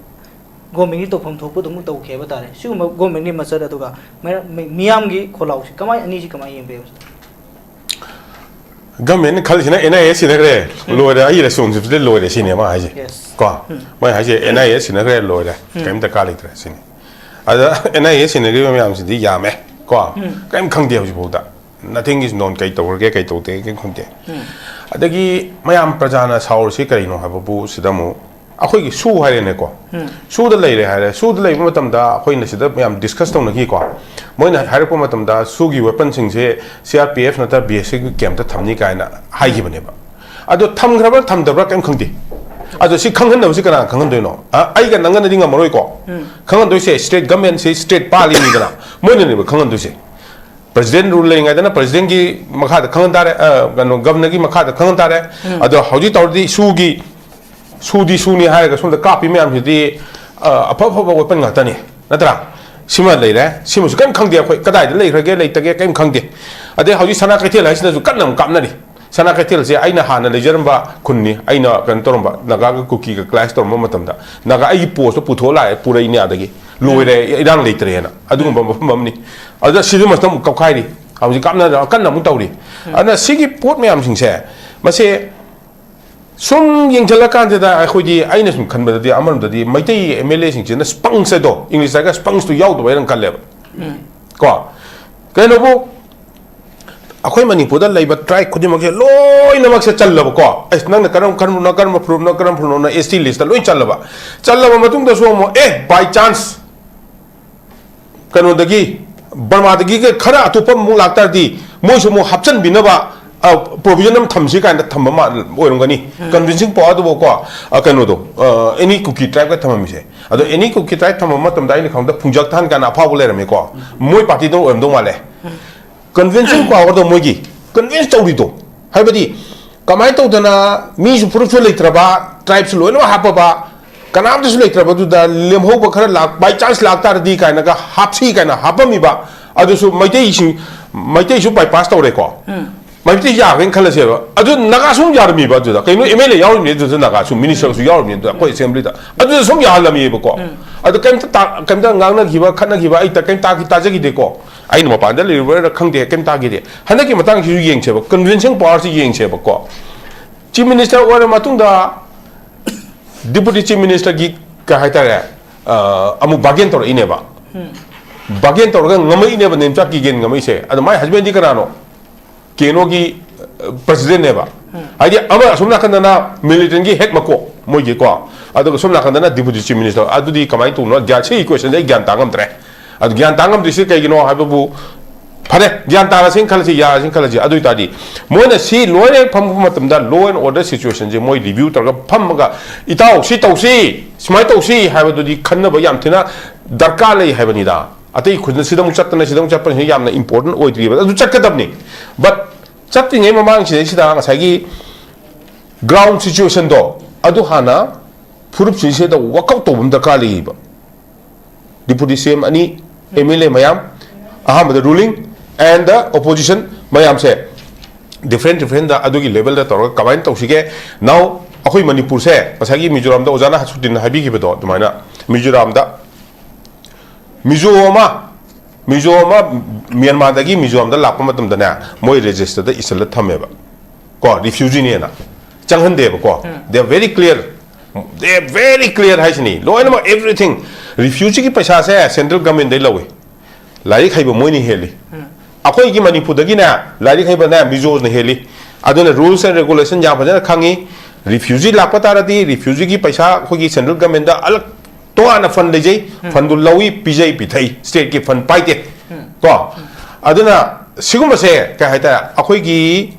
ꯒꯣꯔꯃꯦꯟꯒꯤ ꯇꯧꯐꯝ ꯊꯣꯛꯄ ꯑꯗꯨꯝ ꯇꯧꯈꯤ ꯍꯥꯏꯕ ꯇꯥꯔꯦ꯫ ꯁꯤꯒꯨꯝꯕ ꯒꯣꯔꯃꯦꯟꯒꯤ ꯃꯆꯠ ꯑꯗꯨꯒ ꯃꯌꯥꯝ-, ꯃꯤ-, ꯃꯤꯌꯥꯝꯒꯤ ꯈꯣꯜꯂꯥꯎꯁꯤ ꯀꯃꯥꯏ, ꯑꯅꯤꯁꯤ ꯀꯃꯥꯏꯅ ꯌꯦꯡꯕꯤꯕ? ꯒꯃꯦꯟꯅ ꯈꯜꯂꯤꯁꯤꯅ ꯑꯦꯟ ꯑꯥꯏ ꯑꯦ ꯁꯤꯟꯅꯈ꯭ꯔꯦ, ꯂꯣꯏꯔꯦ, ꯑꯩ ꯔꯦꯁꯄꯣꯟꯁꯤꯕꯤꯂꯤꯇꯤ ꯂꯣꯏꯔꯦ ꯁꯤꯅꯦ ꯃꯥ ꯍꯥꯏꯁꯦ꯫ Yes. ꯀꯣ? ꯃꯣꯏ ꯍꯥꯏꯁꯦ ꯑꯦꯟ ꯑꯥꯏ ꯑꯦ ꯁꯤꯟꯅꯈ꯭ꯔꯦ, ꯂꯣꯏꯔꯦ, ꯀꯔꯤꯝ ꯗꯔꯀꯥꯔ ꯂꯩꯇ꯭ꯔꯦ ꯁꯤꯅꯤ꯫ ꯑꯗ ꯑꯦꯟ ꯑꯥꯏ ꯑꯦ ꯁꯤꯟꯅꯈ꯭ꯔꯤꯕ ꯃꯌꯥꯝꯁꯤꯗꯤ ꯌꯥꯝꯃꯦ, ꯀꯣ? ꯀꯔꯤꯝ ꯈꯪꯗꯦ ꯍꯧꯖꯤꯛꯐꯥꯎꯗ꯫ Nothing is known, ꯀꯩ ꯇꯧꯔꯒꯦ, ꯀꯩ ꯇꯧꯗꯦ, ꯀꯔꯤꯝ ꯈꯪꯗꯦ꯫ ꯑꯗꯒꯤ ꯃꯌꯥꯝ ꯄ꯭ꯔꯖꯥꯅ ꯁꯥꯎꯔꯤꯁꯤ ꯀꯔꯤꯅꯣ ꯍꯥꯏꯕꯕꯨ ꯁꯤꯗ ꯑꯃꯨꯛ ꯑꯩꯈꯣꯏꯒꯤ ꯁꯨ ꯍꯥꯏꯔꯦꯅꯦꯀꯣ꯫ ꯁꯨꯗ ꯂꯩꯔꯦ ꯍꯥꯏꯔꯦ꯫ ꯁꯨꯗ ꯂꯩꯕ ꯃꯇꯝꯗ ꯑꯩꯈꯣꯏꯅ ꯁꯤꯗ ꯃꯌꯥꯝ ꯗꯤꯁꯀꯁ ꯇꯧꯅꯈꯤꯀꯣ꯫ ꯃꯣꯏꯅ ꯍꯥꯏꯔꯛꯄ ꯃꯇꯝꯗ ꯁꯨꯒꯤ ꯋꯦꯄꯟꯁꯤꯡꯁꯦ ꯁꯤ ꯑꯥꯔ ꯄꯤ ꯑꯦꯐ ꯅꯠꯇ꯭ꯔ ꯕꯤ ꯑꯦꯁ ꯑꯦꯐꯀꯤ ꯀꯦꯝꯞꯇ ꯊꯝꯅꯤ ꯀꯥꯏꯅ ꯍꯥꯏꯈꯤꯕꯅꯦꯕ꯫ ꯑꯗꯣ ꯊꯝꯈ꯭ꯔꯕ꯭ꯔꯥ ꯊꯝꯗꯕ꯭ꯔꯥ ꯀꯔꯤꯝ ꯈꯪꯗꯦ꯫ ꯑꯗꯣ ꯁꯤ ꯈꯪꯍꯟꯅꯕꯁꯤ ꯀꯅꯥꯅ ꯈꯪꯍꯟꯗꯣꯏꯅꯣ? ꯑ, ꯑꯩꯒ ꯅꯪꯒꯅꯗꯤ ꯉꯝꯃꯔꯣꯏꯀꯣ꯫ ꯈꯪꯍꯟꯗꯣꯏꯁꯦ state government ꯁꯤ, state ꯄꯥꯜꯂꯤꯅꯤꯗꯅ, ꯃꯣꯏꯅꯅꯦꯕ ꯈꯪꯍꯟꯗꯣꯏꯁꯦ꯫ President rule ꯂꯩꯔꯤꯉꯩꯗꯅ president ꯀꯤ ꯃꯈꯥꯗ ꯈꯪꯍꯟ ꯇꯥꯔꯦ, ꯑ, ꯀꯩꯅꯣ, governor ꯒꯤ ꯃꯈꯥꯗ ꯈꯪꯍꯟ ꯇꯥꯔꯦ꯫ ꯑꯗꯣ ꯍꯧꯖꯤꯛ ꯇꯧꯔꯗꯤ ꯁꯨꯒꯤ, ꯁꯨꯗꯤ ꯁꯨꯅꯤ ꯍꯥꯏꯔꯒ ꯁꯣꯝꯗ ꯀꯥꯞꯄꯤ ꯃꯌꯥꯝꯁꯤꯗꯤ, ꯑ, ꯑꯐ ꯑꯐꯕ weapon ꯉꯥꯛꯇꯅꯤ, ꯅꯠꯇ꯭ꯔꯥ? ꯁꯤꯃ ꯂꯩꯔꯦ, ꯁꯤꯃꯁꯨ ꯀꯔꯤꯝ ꯈꯪꯗꯦ ꯑꯩꯈꯣꯏ, ꯀꯗꯥꯏꯗ ꯂꯩꯈ꯭ꯔꯒꯦ ꯂꯩꯇꯒꯦ ꯀꯔꯤꯝ ꯈꯪꯗꯦ꯫ ꯑꯗꯩ ꯍꯧꯖꯤꯛ ꯁꯅꯥ ꯀꯩꯊꯦꯜ ꯍꯥꯏꯁꯤꯅꯁꯨ ꯀꯟꯅ ꯑꯃꯨꯛ ꯀꯥꯞꯅꯔꯤ꯫ ꯁꯅꯥ ꯀꯩꯊꯦꯜꯁꯦ ꯑꯩꯅ ꯍꯥꯟꯅ ꯂꯩꯖꯔꯝꯕ ꯈꯨꯟꯅꯤ, ꯑꯩꯅ ꯀꯩꯅꯣ ꯇꯧꯔꯝꯕ, ꯅꯥꯒꯥꯒ ꯀꯨꯀꯤꯒ clash ꯇꯧꯔꯝꯕ ꯃꯇꯝꯗ, ꯅꯥꯒꯥ ꯑꯩꯒꯤ post ꯇꯣ ꯄꯨꯊꯣꯛꯑ ꯂꯥꯛꯑꯦ, ꯄꯨꯔꯛꯏꯅꯦ ꯑꯗꯒꯤ꯫ ꯂꯣꯏꯔꯦ, ꯏꯔꯥꯡ ꯂꯩꯇ꯭ꯔꯦꯅ꯫ ꯑꯗꯨꯒꯨꯝꯕ ꯃꯐꯝ ꯑꯃꯅꯤ꯫ ꯑꯗꯨꯗ ꯁꯤꯗ ꯃꯊꯪ ꯑꯃꯨꯛ ꯀꯞꯈꯥꯏꯔꯤ꯫ ꯍꯧꯖꯤꯛ ꯀꯥꯞꯅ-, ꯀꯟꯅ ꯑꯃꯨꯛ ꯇꯧꯔꯤ꯫ ꯑꯗꯨꯅ ꯁꯤꯒꯤ ꯄꯣꯠ ꯃꯌꯥꯝꯁꯤꯡꯁꯦ, ꯃꯁꯦ ꯁꯨꯝ ꯌꯦꯡꯁꯤꯜꯂꯀꯥꯟꯁꯤꯗ ꯑꯩꯈꯣꯏꯗꯤ, ꯑꯩꯅ ꯁꯨꯝ ꯈꯟꯕꯗꯗꯤ, ꯑꯃꯔꯣꯝꯗꯗꯤ ꯃꯩꯇꯩ MLA ꯁꯤꯡꯁꯤꯅ ꯁ꯭ꯄꯪꯁ ꯍꯥꯏꯗꯣ, ꯏꯪꯂꯤꯁ ꯍꯥꯏꯔꯒ ꯁ꯭ꯄꯪꯁꯇꯨ ꯌꯥꯎꯗꯕ ꯍꯥꯏꯅ ꯈꯜꯂꯦꯕ꯫ ꯀꯣ? ꯀꯩꯅꯣꯕꯨ, ꯑꯩꯈꯣꯏ ꯃꯅꯤꯄꯨꯔꯗ ꯂꯩꯕ tribe ꯈꯨꯗꯤꯡꯃꯛꯁꯦ ꯂꯣꯏꯅꯃꯛꯁꯦ ꯆꯜꯂꯕꯀꯣ꯫ ꯑꯩꯁ, ꯅꯪꯅ ꯀꯔꯝ-, ꯀꯔꯝꯕꯅꯣ, ꯀꯔꯝꯕ ꯐꯨꯔꯨꯞꯅꯣ, ꯀꯔꯝꯕ ꯐꯨꯔꯨꯞꯅꯣ, ST list ꯇ ꯂꯣꯏ ꯆꯜꯂꯕ꯫ ꯆꯜꯂꯕ ꯃꯇꯨꯡꯗꯁꯨ ꯑꯃꯨꯛ, ꯑꯦ, by chance ꯀꯩꯅꯣꯗꯒꯤ, ꯕꯔꯃꯥꯗꯒꯤ ꯈꯔ ꯑꯇꯣꯞꯄ ꯑꯃꯨꯛ ꯂꯥꯛꯇꯥꯔꯗꯤ ꯃꯣꯏꯁꯨ ꯑꯃꯨꯛ ꯍꯥꯞꯆꯤꯟꯕꯤꯅꯕ, ꯑ, provision ꯑꯃ ꯊꯝꯁꯤ ꯀꯥꯏꯅ ꯊꯝꯕ ꯃꯥ-, ꯑꯣꯏꯔꯝꯒꯅꯤ꯫ Convincing power ꯗꯨꯕꯨꯀꯣ, ꯑ, ꯀꯩꯅꯣꯗꯣ, ꯑ, any Kuki tribe ꯀ ꯊꯝꯃꯝꯃꯤꯁꯦ꯫ ꯑꯗꯣ any Kuki tribe ꯊꯝꯕ ꯃꯇꯝꯗ ꯑꯩꯅ ꯈꯪꯕꯗ ꯐꯨꯡꯖꯛ ꯊꯥꯟ ꯀꯥꯏꯅ ꯑꯐꯥꯎꯕ ꯂꯩꯔꯝꯃꯤꯀꯣ꯫ ꯃꯣꯏ party ꯗ ꯑꯣꯏꯔꯝꯗꯧ ꯃꯥꯜꯂꯦ꯫ Convincing power ꯗꯣ ꯃꯣꯏꯒꯤ convince ꯇꯧꯔꯤꯗꯣ꯫ ꯍꯥꯏꯕꯗꯤ ꯀꯃꯥꯏꯅ ꯇꯧꯗꯅ ꯃꯤꯁꯨ ꯐꯨꯔꯨꯞꯁꯨ ꯂꯩꯇ꯭ꯔꯕ, tribe ꯁꯨ ꯂꯣꯏꯅꯃꯛ ꯍꯥꯞꯄꯕ, ꯀꯅꯥꯝꯇꯁꯨ ꯂꯩꯇ꯭ꯔꯕꯗꯨꯗ ꯂꯦꯝꯍꯧꯕ ꯈꯔ ꯂꯥꯛ-, by chance ꯂꯥꯛꯇꯥꯔꯗꯤ ꯀꯥꯏꯅꯒ ꯍꯥꯞꯁꯤ ꯀꯥꯏꯅ ꯍꯥꯞꯄꯝꯃꯤꯕ꯫ ꯑꯗꯨꯁꯨ ꯃꯩꯇꯩꯁꯤꯡ, ꯃꯩꯇꯩꯁꯨ bypass ꯇꯧꯔꯦꯀꯣ꯫ ꯃꯩꯇꯩ ꯌꯥꯈ꯭ꯔꯦꯅ ꯈꯜꯂꯁꯦꯕ꯫ ꯑꯗꯨ ꯅꯥꯒꯥꯁꯨ ꯑꯗꯨꯝ ꯌꯥꯔꯝꯃꯤꯕ ꯑꯗꯨꯗ꯫ ꯀꯩꯅꯣ, MLA ꯌꯥꯎꯔꯤꯕꯅꯤ ꯑꯗꯨꯗ, ꯅꯥꯒꯥꯁꯨ minister ꯁꯨ ꯌꯥꯎꯔꯤꯕꯅꯤ ꯑꯗꯨꯗ, ꯑꯩꯈꯣꯏ assembly ꯗ꯫ ꯑꯗꯨꯗ ꯁꯨꯝ ꯌꯥꯍꯜꯂꯝꯃꯤꯕꯀꯣ꯫ ꯑꯗꯨ ꯀꯩꯝꯇ ꯇꯥ-, ꯀꯩꯝꯇ ꯉꯥꯡꯅꯈꯤꯕ, ꯈꯠꯅꯈꯤꯕ ꯑꯩ ꯇ-, ꯀꯩꯝ ꯇꯥꯈꯤ-, ꯇꯥꯖꯈꯤꯗꯦꯀꯣ꯫ ꯑꯩꯅ ꯃꯄꯥꯟꯗ ꯂꯩꯔꯨꯕꯩꯔꯥ ꯈꯪꯗꯦ, ꯀꯩꯝ ꯇꯥꯈꯤꯗꯦ꯫ ꯍꯟꯗꯛꯀꯤ ꯃꯇꯥꯡꯁꯤꯁꯨ ꯌꯦꯡꯁꯦꯕ, convincing power ꯁꯤ ꯌꯦꯡꯁꯦꯕꯀꯣ꯫ Chief Minister ꯑꯣꯏꯔ ꯃꯇꯨꯡꯗ Deputy Chief Minister ꯒꯤ ꯀꯩ ꯍꯥꯏꯇꯥꯔꯦ, ꯑ, ꯑꯃꯨꯛ bargain ꯇꯧꯔꯛꯏꯅꯦꯕ꯫ Bargain ꯇꯧꯔꯒ ꯉꯝꯃꯛꯏꯅꯦꯕ ꯅꯦꯝꯆꯥꯛ ꯀꯤꯒꯦꯟ ꯉꯝꯃꯛꯏꯁꯦ꯫ ꯑꯗꯣ ꯃꯥꯏ husband ꯗꯤ ꯀꯅꯥꯅꯣ? ꯀꯦꯅꯣꯒꯤ, ꯑ, president ꯅꯦꯕ꯫ ꯍꯥꯏꯗꯤ ꯑꯃ ꯑꯁꯣꯝ ꯅꯥꯀꯟꯗꯅ militant ꯒꯤ head ꯃꯀꯣꯛ ꯃꯣꯏꯒꯤꯀꯣ, ꯑꯗꯨꯒ ꯁꯣꯝ ꯅꯥꯀꯟꯗꯅ Deputy Chief Minister꯫ ꯑꯗꯨꯗꯤ ꯀꯃꯥꯏꯅ ꯇꯧꯅꯣ? ꯒ꯭ꯌꯥꯟ, ꯁꯤꯒꯤ question ꯁꯦ ꯑꯩ ꯒ꯭ꯌꯥꯟ ꯇꯥ ꯉꯝꯗ꯭ꯔꯦ꯫ ꯑꯗꯨ ꯒ꯭ꯌꯥꯟ ꯇꯥ ꯉꯝꯗ꯭ꯔꯤꯁꯤ ꯀꯩꯒꯤꯅꯣ ꯍꯥꯏꯕꯕꯨ, ꯐꯔꯦ, ꯒ꯭ꯌꯥꯟ ꯇꯥꯔꯁꯤꯅ ꯈꯜꯂꯁꯤ, ꯌꯥꯔꯁꯤꯅ ꯈꯜꯂꯁꯤ꯫ ꯑꯗꯨ ꯑꯣꯏꯇꯥꯔꯗꯤ ꯃꯣꯏꯅ ꯁꯤ ꯂꯣꯏꯅ ꯍꯦꯛ ꯐꯝꯕ ꯃꯇꯝꯗ law and order situationꯁꯦ ꯃꯣꯏ review ꯇꯧꯔꯒ ꯐꯝꯃꯒ, "ꯏꯇꯥꯎ, ꯁꯤ ꯇꯧꯁꯤ, ꯁꯨꯃꯥꯏꯅ ꯇꯧꯁꯤ" ꯍꯥꯏꯕꯗꯨꯗꯤ ꯈꯟꯅꯕ ꯌꯥꯝ ꯊꯤꯅ ꯗꯔꯀꯥꯔ ꯂꯩ ꯍꯥꯏꯕꯅꯤꯗ꯫ ꯑꯇꯩ ꯈꯨꯟꯗ ꯁꯤꯗ ꯑꯃꯨꯛ ꯆꯠꯇꯅ ꯁꯤꯗ ꯑꯃꯨꯛ ꯆꯠꯄꯁꯤꯅ ꯌꯥꯝꯅ important ꯑꯣꯏꯗ꯭ꯔꯤꯕ꯫ ꯑꯗꯨ ꯆꯠꯀꯗꯕꯅꯤ꯫ But ꯆꯠꯇ꯭ꯔꯤꯉꯩ ꯃꯃꯥꯡꯁꯤꯗꯩꯁꯤꯗ ꯉꯁꯥꯏꯒꯤ ground situationꯗꯣ ꯑꯗꯨ ꯍꯥꯟꯅ ꯐꯨꯔꯨꯞꯁꯤꯡꯁꯤꯗ workout ꯇꯧꯕ ꯑꯃ ꯗꯔꯀꯥꯔ ꯂꯩꯌꯦꯕ꯫ Deputy CM ꯑꯅꯤ, MLA ꯃꯌꯥꯝ, ꯑꯍꯥꯟꯕꯗ ruling and the opposition ꯃꯌꯥꯝꯁꯦ different differentꯗ ꯑꯗꯨꯒꯤ levelꯗ ꯇꯧꯔꯒ ꯀꯃꯥꯏꯅ ꯇꯧꯁꯤꯒꯦ? Now ꯑꯩꯈꯣꯏ ꯃꯅꯤꯄꯨꯔꯁꯦ ꯉꯁꯥꯏꯒꯤ ꯃꯤꯖꯣꯔꯥꯝꯗ ꯑꯣꯖꯥꯅ ꯁꯨꯇꯤꯟ ꯍꯥꯏꯕꯤꯈꯤꯕꯗꯣ ꯑꯗꯨꯃꯥꯏꯅ ꯃꯤꯖꯣꯔꯥꯝꯗ ꯃꯤꯖꯣ ꯑꯃ, ꯃꯤꯖꯣ ꯑꯃ ꯃ꯭ꯌꯥꯟꯃꯥꯔꯗꯒꯤ ꯃꯤꯖꯣꯔꯥꯝꯗ ꯂꯥꯛꯄ ꯃꯇꯝꯗꯅꯦ, ꯃꯣꯏ registerꯗ ꯏꯁꯤꯜꯂ ꯊꯝꯃꯦꯕ, ꯀꯣ, refugeeꯅꯦꯅ꯫ ꯆꯪꯍꯟꯗꯦꯕꯀꯣ꯫ They are very clear, they are very clear ꯍꯥꯏꯁꯤꯅꯤ꯫ ꯂꯣꯏꯅꯃꯛ everything꯫ Refugeeꯒꯤ ꯄꯩꯁꯥꯁꯦ central governmentꯗꯩ ꯂꯧꯏ꯫ ꯂꯥꯏꯔꯤꯛ ꯍꯩꯕ ꯃꯣꯏꯅ ꯍꯦꯜꯂꯤ꯫ ꯑꯩꯈꯣꯏꯒꯤ ꯃꯅꯤꯄꯨꯔꯗꯒꯤꯅꯦ, ꯂꯥꯏꯔꯤꯛ ꯍꯩꯕꯅꯦ ꯃꯤꯖꯣꯅ ꯍꯦꯜꯂꯤ꯫ ꯑꯗꯨꯅ rules and regulation ꯌꯥꯝ ꯐꯖꯅ ꯈꯪꯉꯤ꯫ Refugee ꯂꯥꯛꯄ ꯇꯥꯔꯗꯤ refugeeꯒꯤ ꯄꯩꯁꯥ ꯑꯩꯈꯣꯏꯒꯤ central governmentꯗ ꯑꯂꯛ ꯇꯣꯉꯥꯟꯅ fund ꯂꯩꯖꯩ꯫ Fundꯗꯨ ꯂꯧꯏ, ꯄꯤꯖꯩ, ꯄꯤꯊꯩ꯫ Stateꯀꯤ fund ꯄꯥꯏꯗꯦ꯫ ꯀꯣ? ꯑꯗꯨꯅ ꯁꯤꯒꯨꯝꯕꯁꯦ ꯀꯩ ꯍꯥꯏꯇꯥꯔꯦ, ꯑꯩꯈꯣꯏꯒꯤ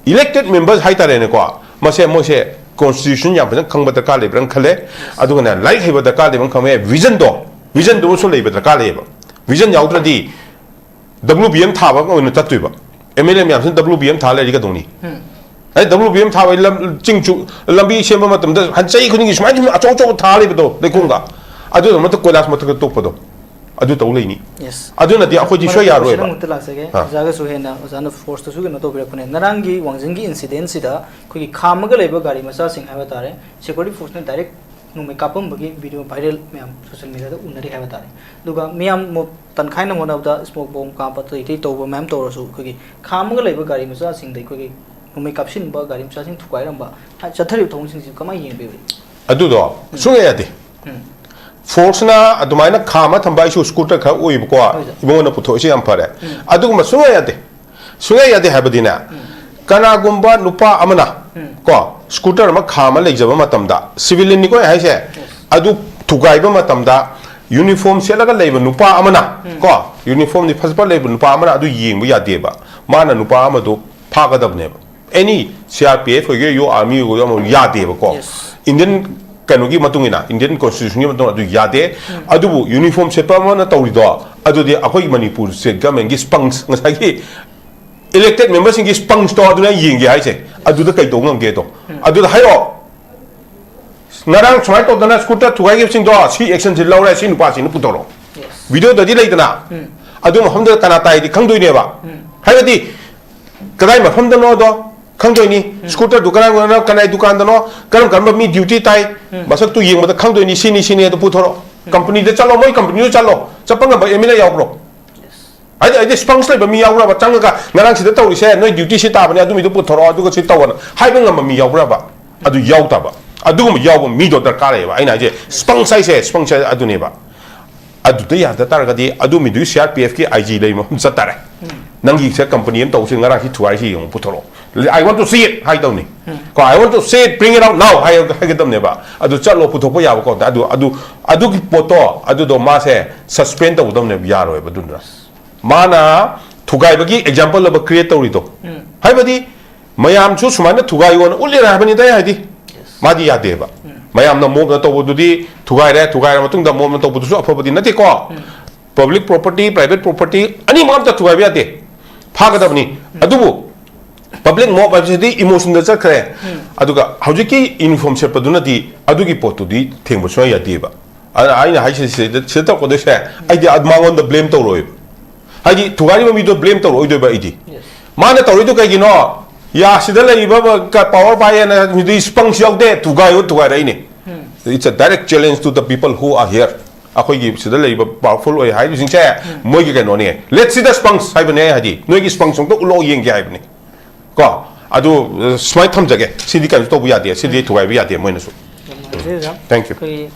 elected members ꯍꯥꯏꯇꯥꯔꯦꯅꯦꯀꯣ, ꯃꯁꯦ ꯃꯣꯏꯁꯦ constitution ꯌꯥꯝ ꯐꯖꯅ ꯈꯪꯕ ꯗꯔꯀꯥꯔ ꯂꯩꯕ꯭ꯔꯥꯅ ꯈꯜꯂꯦ꯫ ꯑꯗꯨꯒꯅꯦ, ꯂꯥꯏꯔꯤꯛ ꯍꯩꯕ ꯗꯔꯀꯥꯔ ꯂꯩꯕ꯭ꯔꯥꯅ ꯈꯪꯉꯦ꯫ Visionꯗꯣ, visionꯗꯨ ꯑꯃꯁꯨ ꯂꯩꯕ ꯗꯔꯀꯥꯔ ꯂꯩꯌꯦꯕ꯫ Vision ꯌꯥꯎꯗ꯭ꯔꯗꯤ WBM ꯊꯥꯕ ꯑꯣꯏꯅ ꯆꯠꯇꯣꯏꯕ꯫ MLA ꯃꯌꯥꯝꯁꯤꯅ WBM ꯊꯥ ꯂꯩꯔꯗꯤ ꯀꯩꯗꯧꯅꯤ? ꯑꯩ WBM ꯊꯥꯕ, ꯂꯝ, ꯆꯤꯡ ꯆꯨ-, ꯂꯝꯕꯤ ꯁꯦꯝꯕ ꯃꯇꯝꯗ ꯆꯍꯤ ꯈꯨꯗꯤꯡꯒꯤ ꯁꯨꯃꯥꯏꯅ ꯁꯨꯝ ꯑꯆꯧ ꯑꯆꯧꯕ ꯊꯥ ꯂꯩꯕꯗꯣ, ꯂꯩꯈꯣꯝꯒ꯫ ꯑꯗꯨꯗ ꯃꯊꯛ ꯀꯣꯏꯂꯥꯁ ꯃꯊꯛꯇ ꯇꯣꯛꯄꯗꯣ, ꯑꯗꯨ ꯇꯧ ꯂꯩꯅꯤ꯫ Yes꯫ ꯑꯗꯨꯅ ꯑꯗꯨꯗꯤ ꯑꯩꯈꯣꯏꯗꯤ ꯁꯣꯏ ꯃꯔꯨꯞ, ꯌꯥꯔꯣꯏꯕ꯫ ꯑꯃꯨꯛꯇ ꯂꯥꯛꯆꯒꯦ꯫ ꯑꯥ꯫ ꯑꯣꯖꯥꯒꯁꯨ ꯍꯦꯟꯅ ꯑꯣꯖꯥꯅ forceꯇꯁꯨ ꯀꯩꯅꯣ ꯇꯧꯕꯤꯔꯛꯄꯅꯦ꯫ ꯉꯔꯥꯡꯒꯤ ꯋꯥꯡꯖꯤꯡꯒꯤ incidentꯁꯤꯗ ꯑꯩꯈꯣꯏꯒꯤ ꯈꯥꯝꯃꯒ ꯂꯩꯕ ꯒꯥꯔꯤ ꯃꯆꯥꯁꯤꯡ ꯍꯥꯏꯕ ꯇꯥꯔꯦ, security forceꯅ direct ꯅꯣꯡꯃꯩ ꯀꯥꯞꯄꯝꯕꯒꯤ video viral ꯃꯌꯥꯝ social mediaꯗ ꯎꯅꯔꯤ ꯍꯥꯏꯕ ꯇꯥꯔꯦ꯫ ꯑꯗꯨꯒ ꯃꯤꯌꯥꯝ ꯃꯣ-, ꯇꯟꯈꯥꯏꯅ ꯍꯣꯠꯅꯕꯗ smoke bomb ꯀꯥꯞꯄ ꯑꯇꯩ ꯑꯇꯩ ꯇꯧꯕ ꯃꯌꯥꯝ ꯇꯧꯔꯁꯨ, ꯑꯩꯈꯣꯏꯒꯤ ꯈꯥꯝꯃꯒ ꯂꯩꯕ ꯒꯥꯔꯤ ꯃꯆꯥꯁꯤꯡꯗ ꯑꯩꯈꯣꯏꯒꯤ ꯅꯣꯡꯃꯩ ꯀꯥꯞꯁꯤꯟꯕ, ꯒꯥꯔꯤ ꯃꯆꯥꯁꯤꯡ ꯊꯨꯒꯥꯏꯔꯝꯕ, ꯍꯥꯏ-, ꯆꯠꯊꯔꯤꯕ ꯊꯧꯑꯣꯡꯁꯤꯡꯁꯤ ꯀꯃꯥꯏꯅ ꯌꯦꯡꯕꯤꯕꯒꯦ? ꯑꯗꯨꯗꯣ ꯁꯨꯡꯌꯥ ꯌꯥꯗꯦ꯫ ꯎꯝ꯫ Forceꯅ ꯑꯗꯨꯃꯥꯏꯅ ꯈꯥꯝꯃ ꯊꯝꯕ, ꯑꯩꯁꯨ scooter ꯈꯔ ꯎꯏꯕꯀꯣ, ꯍꯣꯏ, ꯁꯥꯔ꯫ ꯏꯕꯨꯡꯉꯣꯅ ꯄꯨꯊꯣꯛꯏꯁꯦ ꯌꯥꯝ ꯐꯔꯦ꯫ ꯎꯝ꯫ ꯑꯗꯨꯒꯨꯝꯕ ꯁꯨꯡꯌꯥ ꯌꯥꯗꯦ꯫ ꯁꯨꯡꯌꯥ ꯌꯥꯗꯦ ꯍꯥꯏꯕꯗꯤꯅꯦ, ꯎꯝ꯫ ꯀꯅꯥꯒꯨꯝꯕ ꯅꯨꯄꯥ ꯑꯃꯅ, ꯎꯝ꯫ ꯀꯣ, scooter ꯑꯃ ꯈꯥꯝꯃ ꯂꯩꯖꯕ ꯃꯇꯝꯗ, civilianꯅꯤꯀꯣ ꯑꯩ ꯍꯥꯏꯁꯦ, yes꯫ ꯑꯗꯨ ꯊꯨꯒꯥꯏꯕ ꯃꯇꯝꯗ ꯌꯨꯅꯤꯐꯣꯔꯝ ꯁꯦꯠꯂꯒ ꯂꯩꯕ ꯅꯨꯄꯥ ꯑꯃꯅ, ꯀꯣ, ꯌꯨꯅꯤꯐꯣꯔꯝꯗꯤ ꯐꯖꯕ ꯂꯩꯕ ꯅꯨꯄꯥ ꯑꯃꯅ ꯑꯗꯨ ꯌꯦꯡꯕ ꯌꯥꯗꯦꯕ꯫ ꯃꯥꯅ ꯅꯨꯄꯥ ꯑꯃꯗꯨ ꯐꯥꯒꯗꯕꯅꯦꯕ꯫ ꯑꯦꯅꯤ ꯁꯤ ꯑꯥꯔ ꯄꯤ ꯑꯦꯐ ꯑꯣꯏꯒꯦꯔꯥ, ꯌꯨ ꯑꯥꯔꯃꯤ ꯑꯣꯏꯒꯦꯔꯥ, ꯑꯃ ꯌꯥꯗꯦꯕꯀꯣ꯫ Yes. ꯏꯟꯗꯤꯌꯟ ꯀꯩꯅꯣꯒꯤ ꯃꯇꯨꯡ ꯏꯟꯅ, ꯏꯟꯗꯤꯌꯟ ꯀꯣꯟꯁꯇꯤꯇ꯭ꯌꯨꯁꯟꯒꯤ ꯃꯇꯨꯡ ꯏꯟꯅ ꯑꯗꯨ ꯌꯥꯗꯦ꯫ ꯑꯗꯨꯕꯨ ꯌꯨꯅꯤꯐꯣꯔꯝ ꯁꯦꯠꯄ ꯑꯃꯅ ꯇꯧꯔꯤꯗꯣ, ꯑꯗꯨꯗꯤ ꯑꯩꯈꯣꯏꯒꯤ ꯃꯅꯤꯄꯨꯔ ꯁ꯭ꯇꯦꯠ ꯒꯃꯦꯟꯒꯤ ꯁ꯭ꯄꯪꯁ, ꯉꯁꯥꯏꯒꯤ ꯏꯂꯦꯛꯇꯦꯗ ꯃꯦꯝꯕꯔꯁꯤꯡꯒꯤ ꯁ꯭ꯄꯪꯁꯇꯣ ꯑꯗꯨꯅ ꯌꯦꯡꯒꯦ ꯍꯥꯏꯁꯦ꯫ ꯑꯗꯨꯗ ꯀꯩ ꯇꯧ ꯉꯝꯒꯦꯗꯣ ꯑꯗꯨꯗ ꯍꯥꯏꯔꯛꯑꯣ꯫ ꯉꯔꯥꯡ ꯁꯨꯃꯥꯏꯅ ꯇꯧꯗꯅ ꯁ꯭ꯀꯨꯇꯔ ꯊꯨꯒꯥꯏꯈꯤꯕꯁꯤꯡꯗꯣ ꯁꯤ ꯑꯦꯛꯁꯟꯁꯤ ꯂꯧꯔꯦ, ꯁꯤ ꯅꯨꯄꯥꯁꯤꯅ ꯄꯨꯊꯣꯔꯛꯑꯣ꯫ ꯚꯤꯗꯤꯑꯣꯗꯗꯤ ꯂꯩꯗꯅ, ꯑꯗꯨ ꯃꯐꯝꯗꯨꯗ ꯀꯅꯥ ꯇꯥꯏꯗꯤ ꯈꯪꯗꯣꯏꯅꯦꯕ꯫ ꯍꯥꯏꯕꯗꯤ ꯀꯗꯥꯏ ꯃꯐꯝꯗꯅꯣꯗꯣ ꯈꯪꯗꯣꯏꯅꯤ꯫ ꯁ꯭ꯀꯨꯇꯔꯗꯨ ꯀꯅꯥꯏ, ꯀꯅꯥꯏ ꯗꯨꯀꯥꯟꯗꯅꯣ, ꯀꯔꯝ ꯀꯔꯝꯕ ꯃꯤ ꯗ꯭ꯌꯨꯇꯤ ꯇꯥꯏ, ꯃꯁꯛꯇꯨ ꯌꯦꯡꯕꯗ ꯈꯪꯗꯣꯏꯅꯤ꯫ ꯁꯤꯅꯤ, ꯁꯤꯅꯤ ꯑꯗꯨ ꯄꯨꯊꯣꯔꯛꯑꯣ꯫ ꯀꯝꯄꯅꯤꯗ ꯆꯠꯂꯣ, ꯃꯣꯏ ꯀꯝꯄꯅꯤꯗꯨ ꯆꯠꯂꯣ꯫ ꯆꯠꯄ ꯉꯝꯕ ꯑꯦꯝ ꯑꯦꯜ ꯑꯦ ꯌꯥꯎꯕ꯭ꯔꯣ? ꯍꯥꯏꯗꯤ, ꯍꯥꯏꯗꯤ ꯁ꯭ꯄꯪꯁ ꯂꯩꯕ ꯃꯤ ꯌꯥꯎꯕ꯭ꯔꯕ? ꯆꯪꯉꯒ, "ꯉꯔꯥꯡ ꯁꯤꯗ ꯇꯧꯔꯤꯁꯦ, ꯅꯣꯏ ꯗ꯭ꯌꯨꯇꯤ ꯁꯤ ꯇꯥꯕꯅꯦ, ꯑꯗꯨ ꯃꯤꯗꯨ ꯄꯨꯊꯣꯔꯛꯑꯣ, ꯑꯗꯨꯒ ꯁꯤ ꯇꯧꯑꯣꯅ" ꯍꯥꯏꯕ ꯉꯝꯕ ꯃꯤ ꯌꯥꯎꯕ꯭ꯔꯕ? ꯑꯗꯨ ꯌꯥꯎꯗꯕ꯫ ꯑꯗꯨꯒꯨꯝꯕ ꯌꯥꯎꯕ ꯃꯤꯗꯣ ꯗꯔꯀꯥꯔ ꯂꯩꯌꯦꯕ꯫ ꯑꯩꯅ ꯍꯥꯏꯁꯦ, ꯁ꯭ꯄꯪꯁ ꯍꯥꯏꯁꯦ, ꯁ꯭ꯄꯪꯁ ꯍꯥꯏꯁꯦ ꯑꯗꯨꯅꯦꯕ꯫ ꯑꯗꯨꯗ ꯌꯥꯗ ꯇꯥꯔꯒꯗꯤ, ꯑꯗꯨ ꯃꯤꯗꯨꯒꯤ ꯁꯤ ꯑꯥꯔ ꯄꯤ ꯑꯦꯐꯀꯤ ꯑꯥꯏ ꯖꯤ ꯂꯩ ꯃꯐꯝ ꯆꯠ ꯇꯥꯔꯦ꯫ "ꯅꯪꯒꯤ ꯁꯤꯗ ꯀꯝꯄꯅꯤ ꯑꯃ ꯇꯧꯁꯤ, ꯉꯔꯥꯡ ꯁꯤ ꯊꯨꯒꯥꯏꯁꯤ ꯌꯦꯡꯉꯨ, ꯄꯨꯊꯣꯔꯛꯑꯣ꯫ I want to see it" ꯍꯥꯏꯗꯧꯅꯤ꯫ ꯀꯣ, "I want to see it, bring it out now" ꯍꯥꯏ-, ꯍꯥꯏꯒꯗꯕꯅꯦꯕ꯫ ꯑꯗꯨ ꯆꯠꯂꯣ, ꯄꯨꯊꯣꯛꯄ ꯌꯥꯕ ꯀꯣ꯫ ꯑꯗꯨ, ꯑꯗꯨ, ꯑꯗꯨꯒꯤ ꯄꯣꯠꯇꯣ, ꯑꯗꯨꯗꯣ ꯃꯥꯁꯦ ꯁꯁꯄꯦꯟ ꯇꯧꯒꯗꯕꯅꯦꯕ, ꯌꯥꯔꯣꯏꯕ꯫ ꯑꯗꯨꯅ ꯃꯥꯅ ꯊꯨꯒꯥꯏꯕꯒꯤ ꯑꯦꯛꯖꯥꯝꯄꯜ ꯑꯃ ꯀ꯭ꯔꯤꯌꯦꯠ ꯇꯧꯔꯤꯗꯣ꯫ ꯍꯥꯏꯕꯗꯤ ꯃꯌꯥꯝꯁꯨ ꯁꯨꯃꯥꯏꯅ ꯊꯨꯒꯥꯏꯌꯣꯅ ꯎꯠꯂꯤꯔꯥ ꯍꯥꯏꯕꯅꯤꯗ ꯑꯩ ꯍꯥꯏꯗꯤ꯫ ꯃꯥꯗꯤ ꯌꯥꯗꯦꯕ꯫ ꯃꯌꯥꯝꯅ ꯃꯣꯞꯅ ꯇꯧꯕꯗꯨꯗꯤ ꯊꯨꯒꯥꯏꯔꯦ, ꯊꯨꯒꯥꯏꯔ ꯃꯇꯨꯡꯗ ꯃꯣꯞꯅ ꯇꯧꯕꯗꯨꯁꯨ ꯑꯐꯕꯗꯤ ꯅꯠꯇꯦꯀꯣ꯫ ꯄꯕ꯭ꯂꯤꯛ ꯄ꯭ꯔꯣꯄꯔꯇꯤ, ꯄ꯭ꯔꯥꯏꯚꯦꯠ ꯄ꯭ꯔꯣꯄꯔꯇꯤ ꯑꯅꯤꯃꯛ ꯑꯝꯇ ꯊꯨꯒꯥꯏꯕ ꯌꯥꯗꯦ꯫ ꯐꯥꯒꯗꯕꯅꯤ꯫ ꯑꯗꯨꯕꯨ ꯄꯕ꯭ꯂꯤꯛ ꯃꯣꯞ ꯍꯥꯏꯕꯁꯤꯗꯤ ꯏꯃꯣꯁꯟꯗ ꯆꯠꯈ꯭ꯔꯦ꯫ ꯑꯗꯨꯒ ꯍꯧꯖꯤꯛꯀꯤ ꯌꯨꯅꯤꯐꯣꯔꯝ ꯁꯦꯠꯄꯗꯨꯅꯗꯤ ꯑꯗꯨꯒꯤ ꯄꯣꯠꯇꯨꯗꯤ ꯊꯦꯡꯕ ꯁꯨꯡꯌꯥ ꯌꯥꯗꯦꯕ꯫ ꯑꯗ ꯑꯩꯅ ꯍꯥꯏꯁꯦ, ꯁꯤꯗ, ꯁꯤꯗ ꯇꯧꯔꯛꯀꯗꯣꯏꯁꯦ, ꯑꯩꯗꯤ ꯑꯗ ꯃꯉꯣꯟꯗ ꯕ꯭ꯂꯦꯝ ꯇꯧꯔꯣꯏꯕ꯫ ꯍꯥꯏꯗꯤ ꯊꯨꯒꯥꯏꯔꯤꯕ ꯃꯤꯗꯣ ꯕ꯭ꯂꯦꯝ ꯇꯧꯔꯛꯑꯣꯏꯗꯣꯏꯕ ꯑꯩꯗꯤ꯫ ꯃꯥꯅ ꯇꯧꯔꯤꯗꯣ ꯀꯩꯒꯤꯅꯣ? ꯌꯥ, ꯁꯤꯗ ꯂꯩꯔꯤꯕ ꯄꯋꯥꯔ ꯄꯥꯏꯌꯦꯅ ꯃꯤꯗꯨ ꯁ꯭ꯄꯪꯁ ꯌꯥꯎꯗꯦ, ꯊꯨꯒꯥꯏꯌꯨ, ꯊꯨꯒꯥꯏꯔꯛꯏꯅꯦ꯫ It's a direct challenge to the people who are here. ꯑꯩꯈꯣꯏꯒꯤ ꯁꯤꯗ ꯂꯩꯔꯤꯕ ꯄꯋꯥꯔꯐꯨꯜ ꯑꯣꯏ ꯍꯥꯏꯔꯤꯕꯁꯤꯡꯁꯦ ꯃꯣꯏꯒꯤ ꯀꯩꯅꯣꯅꯦ꯫ Let's see the ꯁ꯭ꯄꯪꯁ ꯍꯥꯏꯕꯅꯦ ꯑꯩ ꯍꯥꯏꯗꯤ꯫ ꯅꯣꯏꯒꯤ ꯁ꯭ꯄꯪꯁ ꯑꯝꯇ ꯎꯠꯂꯛꯑꯣ ꯌꯦꯡꯒꯦ ꯍꯥꯏꯕꯅꯤ꯫ ꯀꯣ? ꯑꯗꯨ, ꯑ, ꯁꯨꯃꯥꯏꯅ ꯊꯝꯖꯒꯦ꯫ ꯁꯤꯗꯤ ꯀꯩꯅꯣ ꯇꯧꯕ ꯌꯥꯗꯦ꯫ ꯁꯤꯗꯤ ꯊꯨꯒꯥꯏꯕ ꯌꯥꯗꯦ ꯃꯣꯏꯅꯁꯨ꯫ ꯌꯥꯝ ꯅꯨꯡꯉꯥꯏꯖꯔꯦ, ꯑꯣꯖꯥ꯫ Thank you. ꯑꯩꯈꯣꯏꯒꯤ